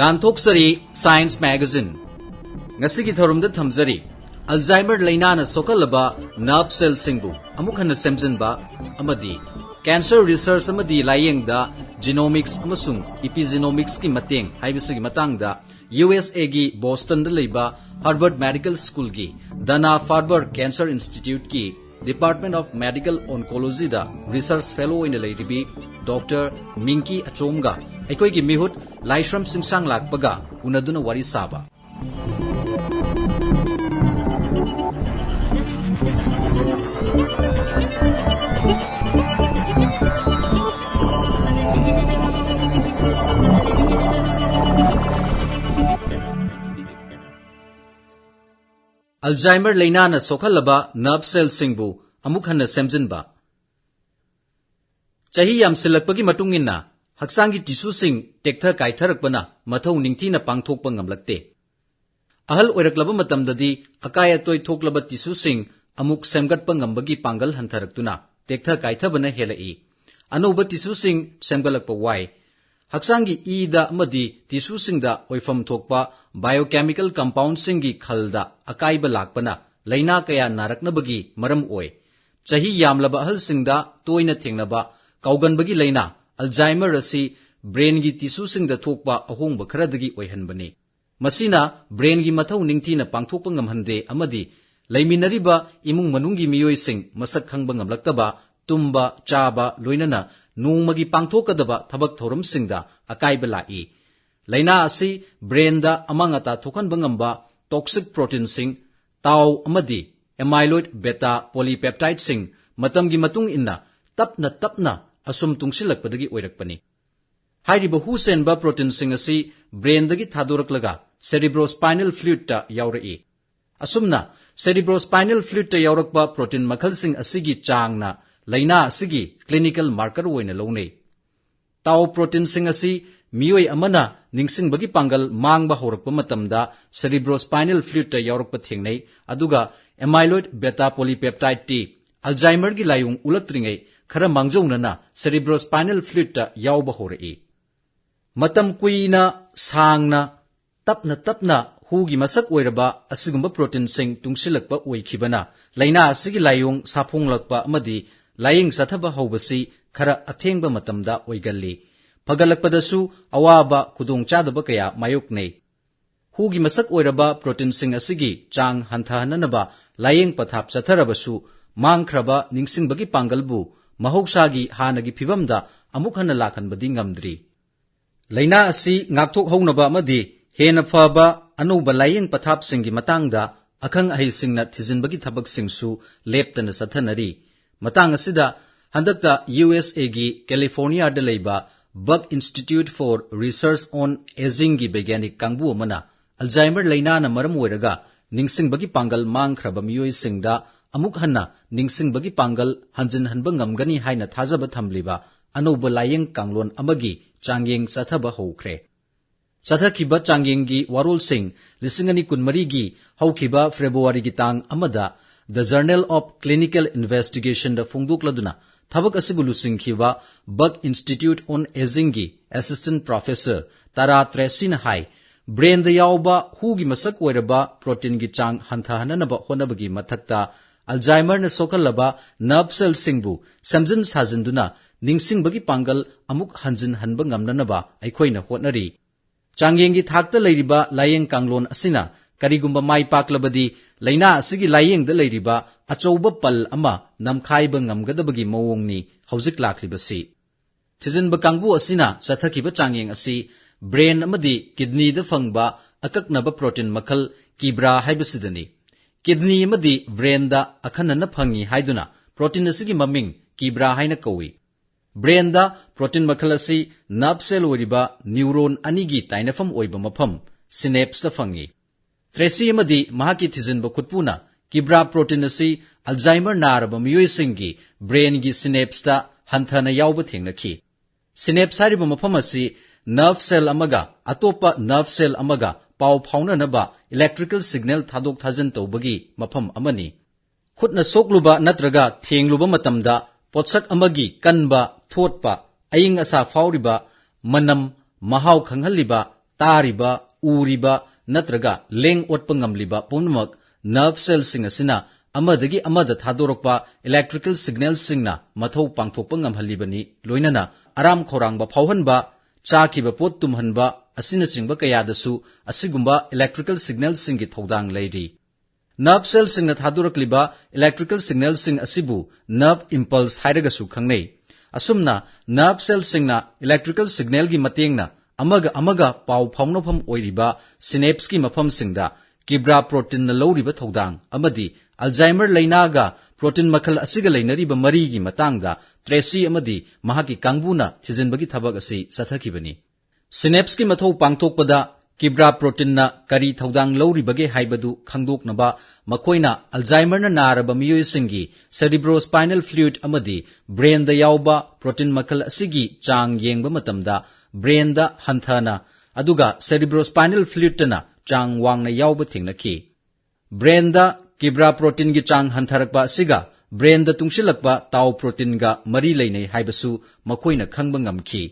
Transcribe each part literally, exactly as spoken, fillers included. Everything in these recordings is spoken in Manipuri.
ꯂꯥꯟꯊꯣꯛꯆꯔꯤ Science Magazine꯫ ꯉꯁꯤꯒꯤ ꯊꯧꯔꯝꯗ ꯊꯝꯖꯔꯤ, Alzheimer ꯂꯥꯏꯅꯥꯅ ꯁꯣꯛꯍꯜꯂꯕ nerve cellꯁꯤꯡꯕꯨ ꯑꯃꯨꯛ ꯍꯟꯅ ꯁꯦꯝꯖꯤꯟꯕ ꯑꯃꯗꯤ cancer research ꯑꯃꯗꯤ ꯂꯥꯌꯦꯡꯗ genomics ꯑꯃꯁꯨꯡ epigenomicsꯀꯤ ꯃꯇꯦꯡ ꯍꯥꯏꯕꯁꯤꯒꯤ ꯃꯇꯥꯡꯗ USAꯒꯤ Bostonꯗ ꯂꯩꯕ Harvard Medical Schoolꯒꯤ Dana Farber Cancer Instituteꯀꯤ Department of Medical Oncologyꯗ research fellow ꯑꯣꯏꯅ ꯂꯩꯔꯤꯕꯤ Doctor ꯃꯤꯡꯀꯤ ꯑꯆꯣꯝꯒ ꯑꯩꯈꯣꯏꯒꯤ ꯃꯤꯍꯨꯠ ꯂꯥꯏꯁ꯭ꯔꯝ ꯆꯤꯡꯁꯥꯡ ꯂꯥꯛꯄꯒ ꯎꯅꯗꯨꯅ ꯋꯥꯔꯤ ꯁꯥꯕ꯫ Alzheimer ꯂꯥꯏꯅꯥꯅ ꯁꯣꯛꯍꯜꯂꯕ nerve cellꯁꯤꯡꯕꯨ ꯑꯃꯨꯛ ꯍꯟꯅ ꯁꯦꯝꯖꯤꯟꯕ꯫ ꯆꯍꯤ ꯌꯥꯝꯁꯤꯜꯂꯛꯄꯒꯤ ꯃꯇꯨꯡ ꯏꯟꯅ ꯍꯛꯆꯥꯡꯒꯤ tissueꯁꯤꯡ ꯇꯦꯛꯊ ꯀꯥꯏꯊꯔꯛꯄꯅ ꯃꯊꯧ ꯅꯤꯡꯊꯤꯅ ꯄꯥꯡꯊꯣꯛꯄ ꯉꯝꯂꯛꯇꯦ꯫ ꯑꯍꯜ ꯑꯣꯏꯔꯛꯂꯕ ꯃꯇꯝꯗꯗꯤ ꯑꯀꯥꯏ ꯑꯇꯣꯏ ꯊꯣꯛꯂꯕ tissueꯁꯤꯡ ꯑꯃꯨꯛ ꯁꯦꯝꯒꯠꯄ ꯉꯝꯕꯒꯤ ꯄꯥꯡꯒꯜ ꯍꯟꯊꯔꯛꯇꯨꯅ ꯇꯦꯛꯊ ꯀꯥꯏꯊꯕꯅ ꯍꯦꯜꯂꯛꯏ꯫ ꯑꯅꯧꯕ tissueꯁꯤꯡ ꯁꯦꯝꯒꯠꯂꯛꯄ ꯋꯥꯏ꯫ ꯍꯛꯆꯥꯡꯒꯤ ꯏꯗ ꯑꯃꯗꯤ tissueꯁꯤꯡꯗ ꯑꯣꯏꯐꯝ ꯊꯣꯛꯄ biochemical compoundꯁꯤꯡꯒꯤ ꯈꯜꯗ ꯑꯀꯥꯏꯕ ꯂꯥꯛꯄꯅ ꯂꯥꯏꯅꯥ ꯀꯌꯥ ꯅꯥꯔꯛꯅꯕꯒꯤ ꯃꯔꯝ ꯑꯣꯏ꯫ ꯆꯍꯤ ꯌꯥꯝꯂꯕ ꯑꯍꯜꯁꯤꯡꯗ ꯇꯣꯏꯅ ꯊꯦꯡꯅꯕ ꯀꯥꯎꯒꯟꯕꯒꯤ ꯂꯥꯏꯅꯥ Alzheimer ꯑꯁꯤ brainꯒꯤ tissueꯁꯤꯡꯗ ꯊꯣꯛꯄ ꯑꯍꯣꯡꯕ ꯈꯔꯗꯒꯤ ꯑꯣꯏꯍꯟꯕꯅꯤ꯫ ꯃꯁꯤꯅ brainꯒꯤ ꯃꯊꯧ ꯅꯤꯡꯊꯤꯅ ꯄꯥꯡꯊꯣꯛꯄ ꯉꯝꯍꯟꯗꯦ ꯑꯃꯗꯤ ꯂꯩꯃꯤꯟꯅꯔꯤꯕ ꯏꯃꯨꯡ ꯃꯅꯨꯡꯒꯤ ꯃꯤꯑꯣꯏꯁꯤꯡ ꯃꯁꯛ ꯈꯪꯕ ꯉꯝꯂꯛꯇꯕ, ꯇꯨꯝꯕ, ꯆꯥꯕ, ꯂꯣꯏꯅꯅ ꯅꯣꯡꯃꯒꯤ ꯄꯥꯡꯊꯣꯛꯀꯗꯕ ꯊꯕꯛ ꯊꯧꯔꯝꯁꯤꯡꯗ ꯑꯀꯥꯏꯕ ꯂꯥꯛꯏ꯫ ꯂꯥꯏꯅꯥ ꯑꯁꯤ brainꯗ ꯑꯃꯥꯡ ꯑꯇꯥ ꯊꯣꯛꯍꯟꯕ ꯉꯝꯕ toxic proteinꯁꯤꯡ, tau ꯑꯃꯗꯤ amyloid beta polypeptideꯁꯤꯡ ꯃꯇꯝꯒꯤ ꯃꯇꯨꯡ ꯏꯟꯅ ꯇꯞꯅ ꯇꯞꯅ ꯑꯁꯨꯝ ꯇꯨꯡꯁꯤꯜꯂꯛꯄꯗꯒꯤ ꯑꯣꯏꯔꯛꯄꯅꯤ꯫ ꯍꯥꯏꯔꯤꯕ ꯍꯨ ꯆꯦꯟꯕ proteinꯁꯤꯡ ꯑꯁꯤ brainꯗꯒꯤ ꯊꯥꯗꯣꯔꯛꯂꯒ cerebrospinal fluidꯇ ꯌꯥꯎꯔꯛꯏ꯫ ꯑꯁꯨꯝꯅ cerebrospinal fluidꯇ ꯌꯥꯎꯔꯛꯄ protein ꯃꯈꯜꯁꯤꯡ ꯑꯁꯤꯒꯤ ꯆꯥꯡꯅ ꯂꯥꯏꯅꯥ ꯑꯁꯤꯒꯤ clinical marker ꯑꯣꯏꯅ ꯂꯧꯅꯩ꯫ Tau proteinꯁꯤꯡ ꯑꯁꯤ ꯃꯤꯑꯣꯏ ꯑꯃꯅ ꯅꯤꯡꯁꯤꯡꯕꯒꯤ ꯄꯥꯡꯒꯜ ꯃꯥꯡꯕ ꯍꯧꯔꯛꯄ ꯃꯇꯝꯗ cerebrospinal fluidꯇ ꯌꯥꯎꯔꯛꯄ ꯊꯦꯡꯅꯩ, ꯑꯗꯨꯒ amyloid beta polypeptideꯇꯤ Alzheimerꯒꯤ ꯂꯥꯏꯑꯣꯡ ꯎꯠꯂꯛꯇ꯭ꯔꯤꯉꯩ ꯈꯔ ꯃꯥꯡꯖꯧꯅꯅ cerebrospinal fluidꯇ ꯌꯥꯎꯕ ꯍꯧꯔꯛꯏ꯫ ꯃꯇꯝ ꯀꯨꯏꯅ, ꯁꯥꯡꯅ, ꯇꯞꯅ ꯇꯞꯅ ꯍꯨꯒꯤ ꯃꯁꯛ ꯑꯣꯏꯔꯕ ꯑꯁꯤꯒꯨꯝꯕ ꯄ꯭ꯔꯣꯇꯤꯟꯁꯤꯡ ꯇꯨꯡꯁꯤꯜꯂꯛꯄ ꯑꯣꯏꯈꯤꯕꯅ ꯂꯥꯏꯅꯥ ꯑꯁꯤꯒꯤ ꯂꯥꯏꯑꯣꯡ ꯁꯥꯐꯣꯡꯂꯛꯄ ꯑꯃꯗꯤ ꯂꯥꯏꯌꯦꯡ ꯆꯠꯊꯕ ꯍꯧꯕꯁꯤ ꯈꯔ ꯑꯊꯦꯡꯕ ꯃꯇꯝꯗ ꯑꯣꯏꯒꯜꯂꯤ꯫ ꯐꯒꯠꯂꯛꯄꯗꯁꯨ ꯑꯋꯥꯕ ꯈꯨꯗꯣꯡꯆꯥꯗꯕ ꯀꯌꯥ ꯃꯥꯌꯣꯛꯅꯩ꯫ ꯍꯨꯒꯤ ꯃꯁꯛ ꯑꯣꯏꯔꯕ ꯄ꯭ꯔꯣꯇꯤꯟꯁꯤꯡ ꯑꯁꯤꯒꯤ ꯆꯥꯡ ꯍꯟꯊꯍꯟꯅꯅꯕ ꯂꯥꯏꯌꯦꯡ ꯄꯊꯥꯞ ꯆꯠꯊꯔꯕꯁꯨ, ꯃꯥꯡꯈ꯭ꯔꯕ ꯅꯤꯡꯁꯤꯡꯕꯒꯤ ꯄꯥꯡꯒꯜꯕꯨ ꯃꯍꯧꯁꯥꯒꯤ ꯍꯥꯟꯅꯒꯤ ꯐꯤꯕꯝꯗ ꯑꯃꯨꯛ ꯍꯟꯅ ꯂꯥꯛꯍꯟꯕꯗꯤ ꯉꯝꯗ꯭ꯔꯤ꯫ ꯂꯥꯏꯅꯥ ꯑꯁꯤ ꯉꯥꯛꯊꯣꯛꯍꯧꯅꯕ ꯑꯃꯗꯤ ꯍꯦꯟꯅ ꯐꯕ ꯑꯅꯧꯕ ꯂꯥꯏꯌꯦꯡ ꯄꯊꯥꯞꯁꯤꯡꯒꯤ ꯃꯇꯥꯡꯗ ꯑꯈꯪ ꯑꯍꯩꯁꯤꯡꯅ ꯊꯤꯖꯤꯟꯕꯒꯤ ꯊꯕꯛꯁꯤꯡꯁꯨ ꯂꯦꯞꯇꯅ ꯆꯠꯊꯅꯔꯤ꯫ ꯃꯇꯥꯡ ꯑꯁꯤꯗ ꯍꯟꯗꯛꯇ ꯌꯨ ꯑꯦꯁ ꯑꯦꯒꯤ ꯀꯦꯂꯤꯐꯣꯔꯅꯤꯌꯥꯗ ꯂꯩꯕ Buck Institute for Research on Agingꯒꯤ ꯕꯩꯒ꯭ꯌꯥꯅꯤꯛ ꯀꯥꯡꯕꯨ ꯑꯃꯅ Alzheimer ꯂꯥꯏꯅꯥꯅ ꯃꯔꯝ ꯑꯣꯏꯔꯒ ꯅꯤꯡꯁꯤꯡꯕꯒꯤ ꯄꯥꯡꯒꯜ ꯃꯥꯡꯈ꯭ꯔꯕ ꯃꯤꯑꯣꯏꯁꯤꯡꯗ ꯑꯃꯨꯛ ꯍꯟꯅ ꯅꯤꯡꯁꯤꯡꯕꯒꯤ ꯄꯥꯡꯒꯜ ꯍꯟꯖꯤꯟꯍꯟꯕ ꯉꯝꯒꯅꯤ ꯍꯥꯏꯅ ꯊꯥꯖꯕ ꯊꯝꯂꯤꯕ ꯑꯅꯧꯕ ꯂꯥꯏꯌꯦꯡ ꯀꯥꯡꯂꯣꯟ ꯑꯃꯒꯤ ꯆꯥꯡꯌꯦꯡ ꯆꯠꯊꯕ ꯍꯧꯈ꯭ꯔꯦ꯫ ꯆꯠꯊꯈꯤꯕ ꯆꯥꯡꯌꯦꯡꯒꯤ ꯋꯥꯔꯣꯜꯁꯤꯡ ꯂꯤꯁꯤꯡ ꯑꯅꯤ ꯀꯨꯟꯃꯔꯤꯒꯤ ꯍꯧꯈꯤꯕ ꯐꯦꯕ꯭ꯔꯨꯋꯥꯔꯤꯒꯤ ꯇꯥꯡ ꯑꯃꯗ The Journal of Clinical Investigationꯗ ꯐꯣꯡꯗꯣꯛꯂꯗꯨꯅ ꯊꯕꯛ ꯑꯁꯤꯕꯨ ꯂꯨꯆꯤꯡꯈꯤꯕ Buck Institute on Agingꯒꯤ assistant professor Tara Tracyꯅ ꯍꯥꯏ, ꯕ꯭ꯔꯦꯟꯗ ꯌꯥꯎꯕ ꯍꯨꯒꯤ ꯃꯁꯛ ꯑꯣꯏꯔꯕ ꯄ꯭ꯔꯣꯇꯤꯟꯒꯤ ꯆꯥꯡ ꯍꯟꯊꯍꯟꯅꯅꯕ ꯍꯣꯠꯅꯕꯒꯤ ꯃꯊꯛꯇ, Alzheimerꯅ ꯁꯣꯛꯍꯜꯂꯕ nerve cellꯁꯤꯡꯕꯨ ꯁꯦꯝꯖꯤꯟ ꯁꯥꯖꯤꯟꯗꯨꯅ ꯅꯤꯡꯁꯤꯡꯕꯒꯤ ꯄꯥꯡꯒꯜ ꯑꯃꯨꯛ ꯍꯟꯖꯤꯟꯍꯟꯕ ꯉꯝꯅꯅꯕ ꯑꯩꯈꯣꯏꯅ ꯍꯣꯠꯅꯔꯤ꯫ ꯆꯥꯡꯌꯦꯡꯒꯤ ꯊꯥꯛꯇ ꯂꯩꯔꯤꯕ ꯂꯥꯏꯌꯦꯡ ꯀꯥꯡꯂꯣꯟ ꯑꯁꯤꯅ ꯀꯔꯤꯒꯨꯝꯕ ꯃꯥꯏ ꯄꯥꯛꯂꯕꯗꯤ, ꯂꯥꯏꯅꯥ ꯑꯁꯤꯒꯤ ꯂꯥꯏꯌꯦꯡꯗ ꯂꯩꯔꯤꯕ ꯑꯆꯧꯕ ꯄꯜ ꯑꯃ ꯅꯝꯈꯥꯏꯕ ꯉꯝꯒꯗꯕꯒꯤ ꯃꯑꯣꯡꯅꯤ ꯍꯧꯖꯤꯛ ꯂꯥꯛꯂꯤꯕꯁꯤ꯫ ꯊꯤꯖꯤꯟꯕ ꯀꯥꯡꯕꯨ ꯑꯁꯤꯅ ꯆꯠꯊꯈꯤꯕ ꯆꯥꯡꯌꯦꯡ ꯑꯁꯤ ꯕ꯭ꯔꯦꯟ ꯑꯃꯗꯤ ꯀꯤꯗꯅꯤꯗ ꯐꯪꯕ ꯑꯀꯛꯅꯕ ꯄ꯭ꯔꯣꯇꯤꯟ ꯃꯈꯜ ꯀꯤꯕ꯭ꯔꯥ ꯍꯥꯏꯕꯁꯤꯗꯅꯤ꯫ ꯀꯤꯗꯅꯤ ꯑꯃꯗꯤ ꯕ꯭ꯔꯦꯟꯗ ꯑꯈꯟꯅꯅ ꯐꯪꯏ ꯍꯥꯏꯗꯨꯅ ꯄ꯭ꯔꯣꯇꯤꯟ ꯑꯁꯤꯒꯤ ꯃꯃꯤꯡ ꯀꯤꯕ꯭ꯔꯥ ꯍꯥꯏꯅ ꯀꯧꯏ꯫ ꯕ꯭ꯔꯦꯟꯗ ꯄ꯭ꯔꯣꯇꯤꯟ ꯃꯈꯜ ꯑꯁꯤ nerve cell ꯑꯣꯏꯔꯤꯕ ꯅ꯭ꯌꯨꯔꯣꯟ ꯑꯅꯤꯒꯤ ꯇꯥꯏꯅꯐꯝ ꯑꯣꯏꯕ ꯃꯐꯝ synapseꯇ ꯐꯪꯏ꯫ ꯇ꯭ꯔꯦꯁꯤ ꯑꯃꯗꯤ ꯃꯍꯥꯛꯀꯤ ꯊꯤꯖꯤꯟꯕ ꯈꯨꯠꯄꯨꯅ ꯀꯤꯕ꯭ꯔꯥ ꯄ꯭ꯔꯣꯇꯤꯟ ꯑꯁꯤ Alzheimer ꯅꯥꯔꯕ ꯃꯤꯑꯣꯏꯁꯤꯡꯒꯤ ꯕ꯭ꯔꯦꯟꯒꯤ synapseꯇ ꯍꯟꯊꯅ ꯌꯥꯎꯕ ꯊꯦꯡꯅꯈꯤ꯫ Synapse ꯍꯥꯏꯔꯤꯕ ꯃꯐꯝ ꯑꯁꯤ nerve cell ꯑꯃꯒ ꯑꯇꯣꯞꯄ nerve cell ꯑꯃꯒ ꯄꯥꯎ ꯐꯥꯎꯅꯅꯕ electrical signal ꯊꯥꯗꯣꯛ ꯊꯥꯖꯤꯟ ꯇꯧꯕꯒꯤ ꯃꯐꯝ ꯑꯃꯅꯤ꯫ ꯈꯨꯠꯅ ꯁꯣꯛꯂꯨꯕ ꯅꯠꯇ꯭ꯔꯒ ꯊꯦꯡꯂꯨꯕ ꯃꯇꯝꯗ ꯄꯣꯠꯁꯛ ꯑꯃꯒꯤ ꯀꯟꯕ, ꯊꯣꯠꯄ, ꯑꯏꯪ ꯑꯁꯥ ꯐꯥꯎꯔꯤꯕ, ꯃꯅꯝ, ꯃꯍꯥꯎ ꯈꯪꯍꯜꯂꯤꯕ, ꯇꯥꯔꯤꯕ, ꯎꯔꯤꯕ ꯅꯠꯇ꯭ꯔꯒ ꯂꯦꯡ ꯑꯣꯠꯄ ꯉꯝꯂꯤꯕ ꯄꯨꯝꯅꯃꯛ nerve cellꯁꯤꯡ ꯑꯁꯤꯅ ꯑꯃꯗꯒꯤ ꯑꯃꯗ ꯊꯥꯗꯣꯔꯛꯄ electrical signalꯁꯤꯡꯅ ꯃꯊꯧ ꯄꯥꯡꯊꯣꯛꯄ ꯉꯝꯍꯜꯂꯤꯕꯅꯤ꯫ ꯂꯣꯏꯅꯅ ꯑꯔꯥꯝ ꯈꯧꯔꯥꯡꯕ ꯐꯥꯎꯍꯟꯕ, ꯆꯥꯈꯤꯕ ꯄꯣꯠ ꯇꯨꯝꯍꯟꯕ ꯑꯁꯤꯅꯆꯤꯡꯕ ꯀꯌꯥꯗꯁꯨ ꯑꯁꯤꯒꯨꯝꯕ electrical signalꯁꯤꯡꯒꯤ ꯊꯧꯗꯥꯡ ꯂꯩꯔꯤ꯫ Nerve cellꯁꯤꯡꯅ ꯊꯥꯗꯣꯔꯛꯂꯤꯕ electrical signalꯁꯤꯡ ꯑꯁꯤꯕꯨ nerve impulse ꯍꯥꯏꯔꯒꯁꯨ ꯈꯪꯅꯩ꯫ ꯑꯁꯨꯝꯅ nerve cellꯁꯤꯡꯅ electrical signalꯒꯤ ꯃꯇꯦꯡꯅ ꯑꯃꯒ ꯑꯃꯒ ꯄꯥꯎ ꯐꯥꯎꯅꯐꯝ ꯑꯣꯏꯔꯤꯕ synapseꯀꯤ ꯃꯐꯝꯁꯤꯡꯗ ꯀꯤꯕ꯭ꯔꯥ ꯄ꯭ꯔꯣꯇꯤꯟꯅ ꯂꯧꯔꯤꯕ ꯊꯧꯗꯥꯡ ꯑꯃꯗꯤ Alzheimer ꯂꯩꯅꯥꯒ ꯄ꯭ꯔꯣꯇꯤꯟ ꯃꯈꯜ ꯑꯁꯤꯒ ꯂꯩꯅꯔꯤꯕ ꯃꯔꯤꯒꯤ ꯃꯇꯥꯡꯗ ꯇ꯭ꯔꯦꯁꯤ ꯑꯃꯗꯤ ꯃꯍꯥꯛꯀꯤ ꯀꯥꯡꯕꯨꯅ ꯊꯤꯖꯤꯟꯕꯒꯤ ꯊꯕꯛ ꯑꯁꯤ ꯆꯠꯊꯈꯤꯕꯅꯤ꯫ Synapseꯀꯤ ꯃꯊꯧ ꯄꯥꯡꯊꯣꯛꯄꯗ ꯀꯤꯕ꯭ꯔꯥ ꯄ꯭ꯔꯣꯇꯤꯟꯅ ꯀꯔꯤ ꯊꯧꯗꯥꯡ ꯂꯧꯔꯤꯕꯒꯦ ꯍꯥꯏꯕꯗꯨ ꯈꯪꯗꯣꯛꯅꯕ ꯃꯈꯣꯏꯅ Alzheimerꯅ ꯅꯥꯔꯕ ꯃꯤꯑꯣꯏꯁꯤꯡꯒꯤ cerebrospinal fluid ꯑꯃꯗꯤ brainꯗ ꯌꯥꯎꯕ ꯄ꯭ꯔꯣꯇꯤꯟ ꯃꯈꯜ ꯑꯁꯤꯒꯤ ꯆꯥꯡ ꯌꯦꯡꯕ ꯃꯇꯝꯗ brainꯗ ꯍꯟꯊꯅ ꯑꯗꯨꯒ cerebrospinal fluidꯇꯅ ꯆꯥꯡ ꯋꯥꯡꯅ ꯌꯥꯎꯕ ꯊꯦꯡꯅꯈꯤ꯫ Brainꯗ ꯀꯤꯕ꯭ꯔꯥ ꯄ꯭ꯔꯣꯇꯤꯟꯒꯤ ꯆꯥꯡ ꯍꯟꯊꯔꯛꯄ ꯑꯁꯤꯒ brainꯗ ꯇꯨꯡꯁꯤꯜꯂꯛꯄ tau ꯄ꯭ꯔꯣꯇꯤꯟꯒ ꯃꯔꯤ ꯂꯩꯅꯩ ꯍꯥꯏꯕꯁꯨ ꯃꯈꯣꯏꯅ ꯈꯪꯕ ꯉꯝꯈꯤ꯫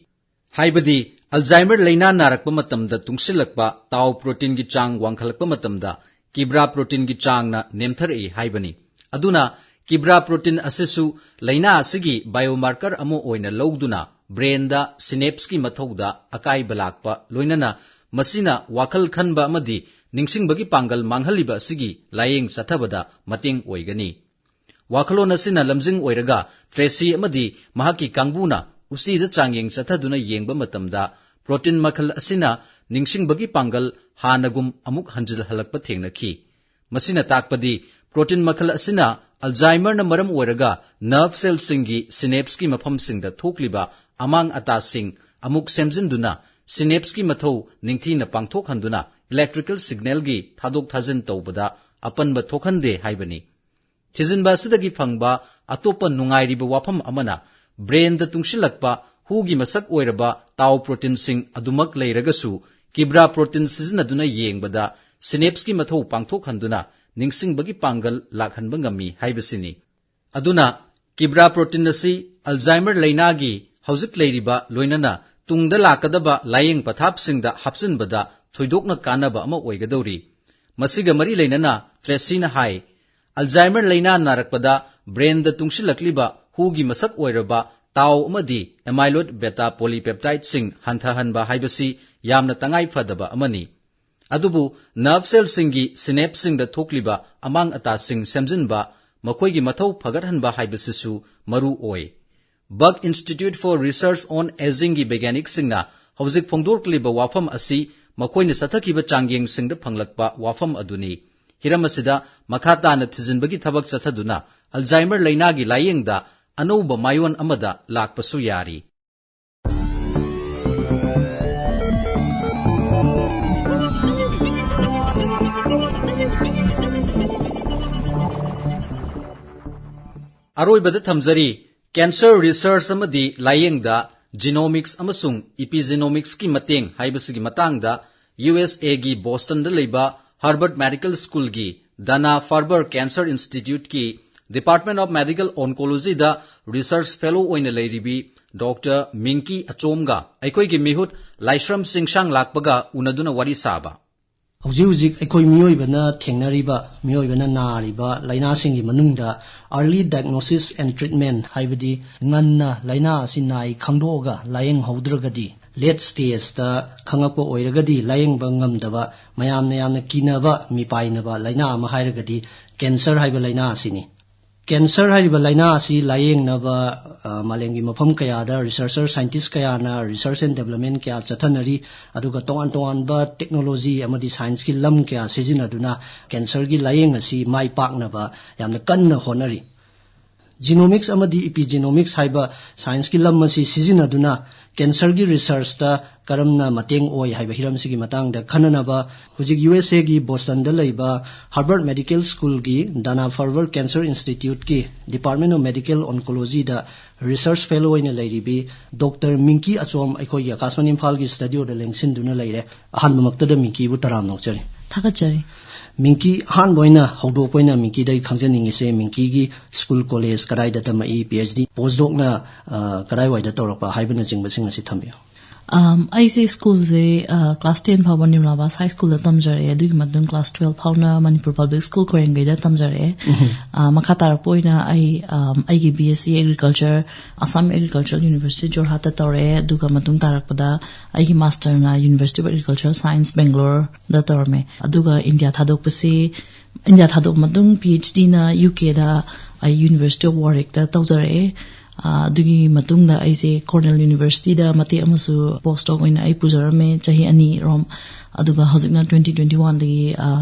ꯍꯥꯏꯕꯗꯤ Alzheimer ꯂꯩꯅꯥ ꯅꯥꯔꯛꯄ ꯃꯇꯝꯗ ꯇꯨꯡꯁꯤꯜꯂꯛꯄ tau ꯄ꯭ꯔꯣꯇꯤꯟꯒꯤ ꯆꯥꯡ ꯋꯥꯡꯈꯠꯂꯛꯄ ꯃꯇꯝꯗ ꯀꯤꯕ꯭ꯔꯥ ꯄ꯭ꯔꯣꯇꯤꯟꯒꯤ ꯆꯥꯡꯅ ꯅꯦꯝꯊꯔꯛꯏ ꯍꯥꯏꯕꯅꯤ꯫ ꯑꯗꯨꯅ ꯀꯤꯕ꯭ꯔꯥ ꯄ꯭ꯔꯣꯇꯤꯟ ꯑꯁꯤꯁꯨ ꯂꯩꯅꯥ ꯑꯁꯤꯒꯤ biomarker ꯑꯃ ꯑꯣꯏꯅ ꯂꯧꯗꯨꯅ brainꯗ synapseꯀꯤ ꯃꯊꯧꯗ ꯑꯀꯥꯏꯕ ꯂꯥꯛꯄ, ꯂꯣꯏꯅꯅ ꯃꯁꯤꯅ ꯋꯥꯈꯜ ꯈꯟꯕ ꯑꯃꯗꯤ ꯅꯤꯡꯁꯤꯡꯕꯒꯤ ꯄꯥꯡꯒꯜ ꯃꯥꯡꯍꯜꯂꯤꯕ ꯑꯁꯤꯒꯤ ꯂꯥꯌꯦꯡ ꯆꯠꯊꯕꯗ ꯃꯇꯦꯡ ꯑꯣꯏꯒꯅꯤ꯫ ꯋꯥꯈꯜꯂꯣꯟ ꯑꯁꯤꯅ ꯂꯝꯖꯤꯡ ꯑꯣꯏꯔꯒ ꯇ꯭ꯔꯦꯁꯤ ꯑꯃꯗꯤ ꯃꯍꯥꯛꯀꯤ ꯀꯥꯡꯕꯨꯅ ꯎꯆꯤꯗ ꯆꯥꯡꯌꯦꯡ ꯆꯠꯊꯗꯨꯅ ꯌꯦꯡꯕ ꯃꯇꯝꯗ ꯄ꯭ꯔꯣꯇꯤꯟ ꯃꯈꯜ ꯑꯁꯤꯅ ꯅꯤꯡꯁꯤꯡꯕꯒꯤ ꯄꯥꯡꯒꯜ ꯍꯥꯟꯅꯒꯨꯝ ꯑꯃꯨꯛ ꯍꯟꯖꯤꯜꯍꯜꯂꯛꯄ ꯊꯦꯡꯅꯈꯤ꯫ ꯃꯁꯤꯅ ꯇꯥꯛꯄꯗꯤ ꯄ꯭ꯔꯣꯇꯤꯟ ꯃꯈꯜ ꯑꯁꯤꯅ Alzheimerꯅ ꯃꯔꯝ ꯑꯣꯏꯔꯒ nerve cellꯁꯤꯡꯒꯤ synapseꯀꯤ ꯃꯐꯝꯁꯤꯡꯗ ꯊꯣꯛꯂꯤꯕ ꯑꯃꯥꯡ ꯑꯇꯥꯁꯤꯡ ꯑꯃꯨꯛ ꯁꯦꯝꯖꯤꯟꯗꯨꯅ synapseꯀꯤ ꯃꯊꯧ ꯅꯤꯡꯊꯤꯅ ꯄꯥꯡꯊꯣꯛꯍꯟꯗꯨꯅ electrical signalꯒꯤ ꯊꯥꯗꯣꯛ ꯊꯥꯖꯤꯟ ꯇꯧꯕꯗ ꯑꯄꯟꯕ ꯊꯣꯛꯍꯟꯗꯦ ꯍꯥꯏꯕꯅꯤ꯫ ꯊꯤꯖꯤꯟꯕ ꯑꯁꯤꯗꯒꯤ ꯐꯪꯕ ꯑꯇꯣꯞꯄ ꯅꯨꯡꯉꯥꯏꯔꯤꯕ ꯋꯥꯐꯝ ꯑꯃꯅ brainꯗ ꯇꯨꯡꯁꯤꯜꯂꯛꯄ ꯍꯨꯒꯤ ꯃꯁꯛ ꯑꯣꯏꯔꯕ tau ꯄ꯭ꯔꯣꯇꯤꯟꯁꯤꯡ ꯑꯗꯨꯃꯛ ꯂꯩꯔꯒꯁꯨ ꯀꯤꯕ꯭ꯔꯥ ꯄ꯭ꯔꯣꯇꯤꯟ ꯁꯤꯖꯤꯟꯅꯗꯨꯅ ꯌꯦꯡꯕꯗ synapseꯀꯤ ꯃꯊꯧ ꯄꯥꯡꯊꯣꯛꯍꯟꯗꯨꯅ ꯅꯤꯡꯁꯤꯡꯕꯒꯤ ꯄꯥꯡꯒꯜ ꯂꯥꯛꯍꯟꯕ ꯉꯝꯃꯤ ꯍꯥꯏꯕꯁꯤꯅꯤ꯫ ꯑꯗꯨꯅ ꯀꯤꯕ꯭ꯔꯥ ꯄ꯭ꯔꯣꯇꯤꯟ ꯑꯁꯤ Alzheimer ꯂꯩꯅꯥꯒꯤ ꯍꯧꯖꯤꯛ ꯂꯩꯔꯤꯕ ꯂꯣꯏꯅꯅ ꯇꯨꯡꯗ ꯂꯥꯛꯀꯗꯕ ꯂꯥꯌꯦꯡ ꯄꯊꯥꯞꯁꯤꯡꯗ ꯍꯥꯞꯆꯤꯟꯕꯗ ꯊꯣꯏꯗꯣꯛꯅ ꯀꯥꯟꯅꯕ ꯑꯃ ꯑꯣꯏꯒꯗꯧꯔꯤ꯫ ꯃꯁꯤꯒ ꯃꯔꯤ ꯂꯩꯅꯅ ꯇ꯭ꯔꯦꯁꯤꯅ ꯍꯥꯏ, ꯑꯜꯖꯥꯏꯃꯔ ꯂꯥꯏꯅꯥ ꯅꯥꯔꯛꯄꯗ ꯕ꯭ꯔꯦꯟꯗ ꯇꯨꯡꯁꯤꯜꯂꯛꯂꯤꯕ ꯍꯨꯒꯤ ꯃꯁꯛ ꯑꯣꯏꯔꯕ ꯇꯥꯎ ꯑꯃꯗꯤ amyloid beta polypeptideꯁꯤꯡ ꯍꯟꯊꯍꯟꯕ ꯍꯥꯏꯕꯁꯤ ꯌꯥꯝꯅ ꯇꯉꯥꯏ ꯐꯗꯕ ꯑꯃꯅꯤ꯫ ꯑꯗꯨꯕꯨ ꯅꯔꯚ ꯁꯦꯜꯁꯤꯡꯒꯤ ꯁꯤꯅꯦꯞꯁꯤꯡꯗ ꯊꯣꯛꯂꯤꯕ ꯑꯃꯥꯡ ꯑꯇꯥꯁꯤꯡ ꯁꯦꯝꯖꯤꯟꯕ, ꯃꯈꯣꯏꯒꯤ ꯃꯊꯧ ꯐꯒꯠꯍꯟꯕ ꯍꯥꯏꯕꯁꯤꯁꯨ ꯃꯔꯨ ꯑꯣꯏ꯫ Buck Institute for Research on Agingꯒꯤ ꯕꯩꯒ꯭ꯌꯥꯅꯤꯛꯁꯤꯡꯅ ꯍꯧꯖꯤꯛ ꯐꯣꯡꯗꯣꯔꯛꯂꯤꯕ ꯋꯥꯐꯝ ꯑꯁꯤ ꯃꯈꯣꯏꯅ ꯆꯠꯊꯈꯤꯕ ꯆꯥꯡꯌꯦꯡꯁꯤꯡꯗ ꯐꯪꯂꯛꯄ ꯋꯥꯐꯝ ꯑꯗꯨꯅꯤ꯫ ꯍꯤꯔꯝ ꯑꯁꯤꯗ ꯃꯈꯥ ꯇꯥꯅ ꯊꯤꯖꯤꯟꯕꯒꯤ ꯊꯕꯛ ꯆꯠꯊꯗꯨꯅ ꯑꯜꯖꯥꯏꯃꯔ ꯂꯥꯏꯅꯥꯒꯤ ꯂꯥꯌꯦꯡꯗ ꯑꯅꯧꯕ ꯃꯥꯏꯑꯣꯟ ꯑꯃꯗ ꯂꯥꯛꯄꯁꯨ ꯌꯥꯔꯤ꯫ ꯑꯔꯣꯏꯕꯗ ꯊꯝꯖꯔꯤ, cancer research ꯑꯃꯗꯤ ꯂꯥꯌꯦꯡꯗ genomics ꯑꯃꯁꯨꯡ epigenomicsꯀꯤ ꯃꯇꯦꯡ ꯍꯥꯏꯕꯁꯤꯒꯤ ꯃꯇꯥꯡꯗ USAꯒꯤ ꯕꯣꯁꯇꯟꯗ ꯂꯩꯕ Harvard Medical Schoolꯒꯤ Dana-Farber Cancer Instituteꯀꯤ Department of Medical Oncologyꯗ research fellow ꯑꯣꯏꯅ ꯂꯩꯔꯤꯕꯤ ꯗꯣꯛꯇꯔ ꯃꯤꯡꯀꯤ ꯑꯆꯣꯝꯒ ꯑꯩꯈꯣꯏꯒꯤ ꯃꯤꯍꯨꯠ ꯂꯥꯏꯁ꯭ꯔꯝ ꯆꯤꯡꯁꯥꯡ ꯂꯥꯛꯄꯒ ꯎꯅꯗꯨꯅ ꯋꯥꯔꯤ ꯁꯥꯕ꯫ ꯍꯧꯖꯤꯛ ꯍꯧꯖꯤꯛ ꯑꯩꯈꯣꯏ ꯃꯤꯑꯣꯏꯕꯅ ꯊꯦꯡꯅꯔꯤꯕ, ꯃꯤꯑꯣꯏꯕꯅ ꯅꯥꯔꯤꯕ ꯂꯥꯏꯅꯥꯁꯤꯡꯒꯤ ꯃꯅꯨꯡꯗ early diagnosis and treatment ꯍꯥꯏꯕꯗꯤ ꯉꯟꯅ ꯂꯥꯏꯅꯥ ꯑꯁꯤ ꯅꯥꯏ ꯈꯪꯗꯣꯛꯑꯒ ꯂꯥꯏꯌꯦꯡꯍꯧꯗ꯭ꯔꯒꯗꯤ, late stageꯇ ꯈꯪꯉꯛꯄ ꯑꯣꯏꯔꯒꯗꯤ ꯂꯥꯏꯌꯦꯡꯕ ꯉꯝꯗꯕ, ꯃꯌꯥꯝꯅ ꯌꯥꯝꯅ ꯀꯤꯅꯕ, ꯃꯤꯄꯥꯏꯅꯕ ꯂꯥꯏꯅꯥ ꯑꯃ ꯍꯥꯏꯔꯒꯗꯤ cancer ꯍꯥꯏꯕ ꯂꯥꯏꯅꯥ ꯑꯁꯤꯅꯤ꯫ Cancer ꯍꯥꯏꯔꯤꯕ ꯂꯥꯏꯅꯥ ꯑꯁꯤ ꯂꯥꯏꯌꯦꯡꯅꯕ, ꯑ, ꯃꯥꯂꯦꯝꯒꯤ ꯃꯐꯝ ꯀꯌꯥꯗ researcher, scientist ꯀꯌꯥꯅ research and development ꯀꯌꯥ ꯆꯠꯊꯅꯔꯤ, ꯑꯗꯨꯒ ꯇꯣꯉꯥꯟ ꯇꯣꯉꯥꯟꯕ technology ꯑꯃꯗꯤ scienceꯀꯤ ꯂꯝ ꯀꯌꯥ ꯁꯤꯖꯤꯟꯅꯗꯨꯅ cancerꯒꯤ ꯂꯥꯏꯌꯦꯡ ꯑꯁꯤ ꯃꯥꯏ ꯄꯥꯛꯅꯕ ꯌꯥꯝꯅ ꯀꯟꯅ ꯍꯣꯠꯅꯔꯤ꯫ Genomics ꯑꯃꯗꯤ epigenomics ꯍꯥꯏꯕ scienceꯀꯤ ꯂꯝ ꯑꯁꯤ ꯁꯤꯖꯤꯟꯅꯗꯨꯅ cancerꯒꯤ researchꯇ ꯀꯔꯝꯅ ꯃꯇꯦꯡ ꯑꯣꯏ ꯍꯥꯏꯕ ꯍꯤꯔꯝꯁꯤꯒꯤ ꯃꯇꯥꯡꯗ ꯈꯟꯅꯅꯕ ꯍꯧꯖꯤꯛ USAꯒꯤ ꯕꯣꯁꯇꯟꯗ ꯂꯩꯕ Harvard Medical Schoolꯒꯤ Dana-Farber Cancer Instituteꯀꯤ Department of Medical Oncologyꯗ research fellow ꯑꯣꯏꯅ ꯂꯩꯔꯤꯕꯤ ꯗꯣꯛꯇꯔ ꯃꯤꯡꯀꯤ ꯑꯆꯣꯝ ꯑꯩꯈꯣꯏꯒꯤ ꯑꯀꯥꯁꯕꯥꯅꯤ ꯏꯝꯐꯥꯜꯒꯤ studioꯗ ꯂꯦꯡꯁꯤꯟꯗꯨꯅ ꯂꯩꯔꯦ꯫ ꯑꯍꯥꯟꯕꯃꯛꯇꯗ ꯃꯤꯡꯀꯤꯕꯨ ꯇꯔꯥꯝꯅ ꯑꯣꯛꯆꯔꯤ꯫ ꯊꯥꯒꯠꯆꯔꯤ꯫ ꯃꯤꯡꯀꯤ, ꯑꯍꯥꯟꯕ ꯑꯣꯏꯅ ꯍꯧꯗꯣꯛꯄ ꯑꯣꯏꯅ ꯃꯤꯡꯀꯤꯗꯒꯤ ꯈꯪꯖꯅꯤꯡꯉꯤꯁꯦ, ꯃꯤꯡꯀꯤꯒꯤ school, college ꯀꯗꯥꯏꯗ ꯇꯝꯃꯛꯏ, PhD, postdocꯅ, ꯑ, ꯀꯗꯥꯏꯋꯥꯏꯗ ꯇꯧꯔꯛꯄ ꯍꯥꯏꯕꯅꯆꯤꯡꯕꯁꯤꯡ ꯑꯁꯤ ꯊꯝꯕꯤꯌꯨ꯫ ꯑꯩꯁꯦ ꯁ꯭ꯀꯨꯜꯁꯦ ꯀ꯭ꯂꯥꯁ ꯇꯦꯟ ꯐꯥꯎꯕ ꯅꯤꯔꯃꯂꯥ ꯕꯥꯁ ꯍꯥꯏ ꯁ꯭ꯀꯨꯜꯗ ꯇꯝꯖꯔꯛꯑꯦ꯫ ꯑꯗꯨꯒꯤ ꯃꯇꯨꯡ ꯀ꯭ꯂꯥꯁ ꯇꯨꯋꯦꯜꯐ ꯐꯥꯎꯅ ꯃꯅꯤꯄꯨꯔ ꯄꯕ꯭ꯂꯤꯛ ꯁ꯭ꯀꯨꯜ ꯀꯣꯏꯔꯦꯡꯒꯩꯗ ꯇꯝꯖꯔꯛꯑꯦ꯫ ꯃꯈꯥ ꯇꯥꯔꯛꯄ ꯑꯣꯏꯅ ꯑꯩ ꯑꯩꯒꯤ B S C agriculture Assam agriculture university ꯖꯣꯔꯍꯥꯠꯇ ꯇꯧꯔꯛꯑꯦ꯫ ꯑꯗꯨꯒ ꯃꯇꯨꯡ ꯇꯥꯔꯛꯄꯗ ꯑꯩꯒꯤ ꯃꯥꯁꯇꯔꯅ ꯌꯨꯅꯤꯚꯔꯁꯤꯇꯤ ꯑꯣꯐ ꯑꯦꯒ꯭ꯔꯤꯀꯜꯆꯔ ꯁꯥꯏꯟꯁ ꯕꯦꯡꯒ꯭ꯂꯣꯔꯗ ꯇꯧꯔꯝꯃꯦ꯫ ꯑꯗꯨꯒ ꯏꯟꯗꯤꯌꯥ ꯊꯥꯗꯣꯛꯄꯁꯤ ꯏꯟꯗꯤꯌꯥ ꯊꯥꯗꯣꯛꯄ ꯃꯇꯨꯡ ꯄꯤ ꯑꯩꯆ ꯗꯤꯅ ꯌꯨ ꯀꯦꯗ ꯑꯩ ꯌꯨꯅꯤꯚꯔꯁꯤꯇꯤ ꯑꯣꯐ ꯋꯥꯔꯤꯛꯇ ꯇꯧꯖꯔꯛꯑꯦ꯫ ꯑꯗꯨꯒꯤ ꯃꯇꯨꯡꯗ ꯑꯩꯁꯦ ꯀꯣꯔꯅꯦꯜ ꯌꯨꯅꯤꯚꯔꯁꯤꯇꯤꯗ ꯃꯇꯦꯛ ꯑꯃꯁꯨ ꯄꯣꯁ ꯗꯣꯛ ꯑꯣꯏꯅ ꯑꯩ ꯄꯨꯖꯔꯝꯃꯦ ꯆꯍꯤ ꯑꯅꯤ ꯔꯣꯝ꯫ ꯑꯗꯨꯒ ꯍꯧꯖꯤꯛꯅ ꯇ꯭ꯋꯦꯟꯇꯤ ꯇ꯭ꯋꯦꯟꯇꯤ ꯋꯥꯟꯗꯒꯤ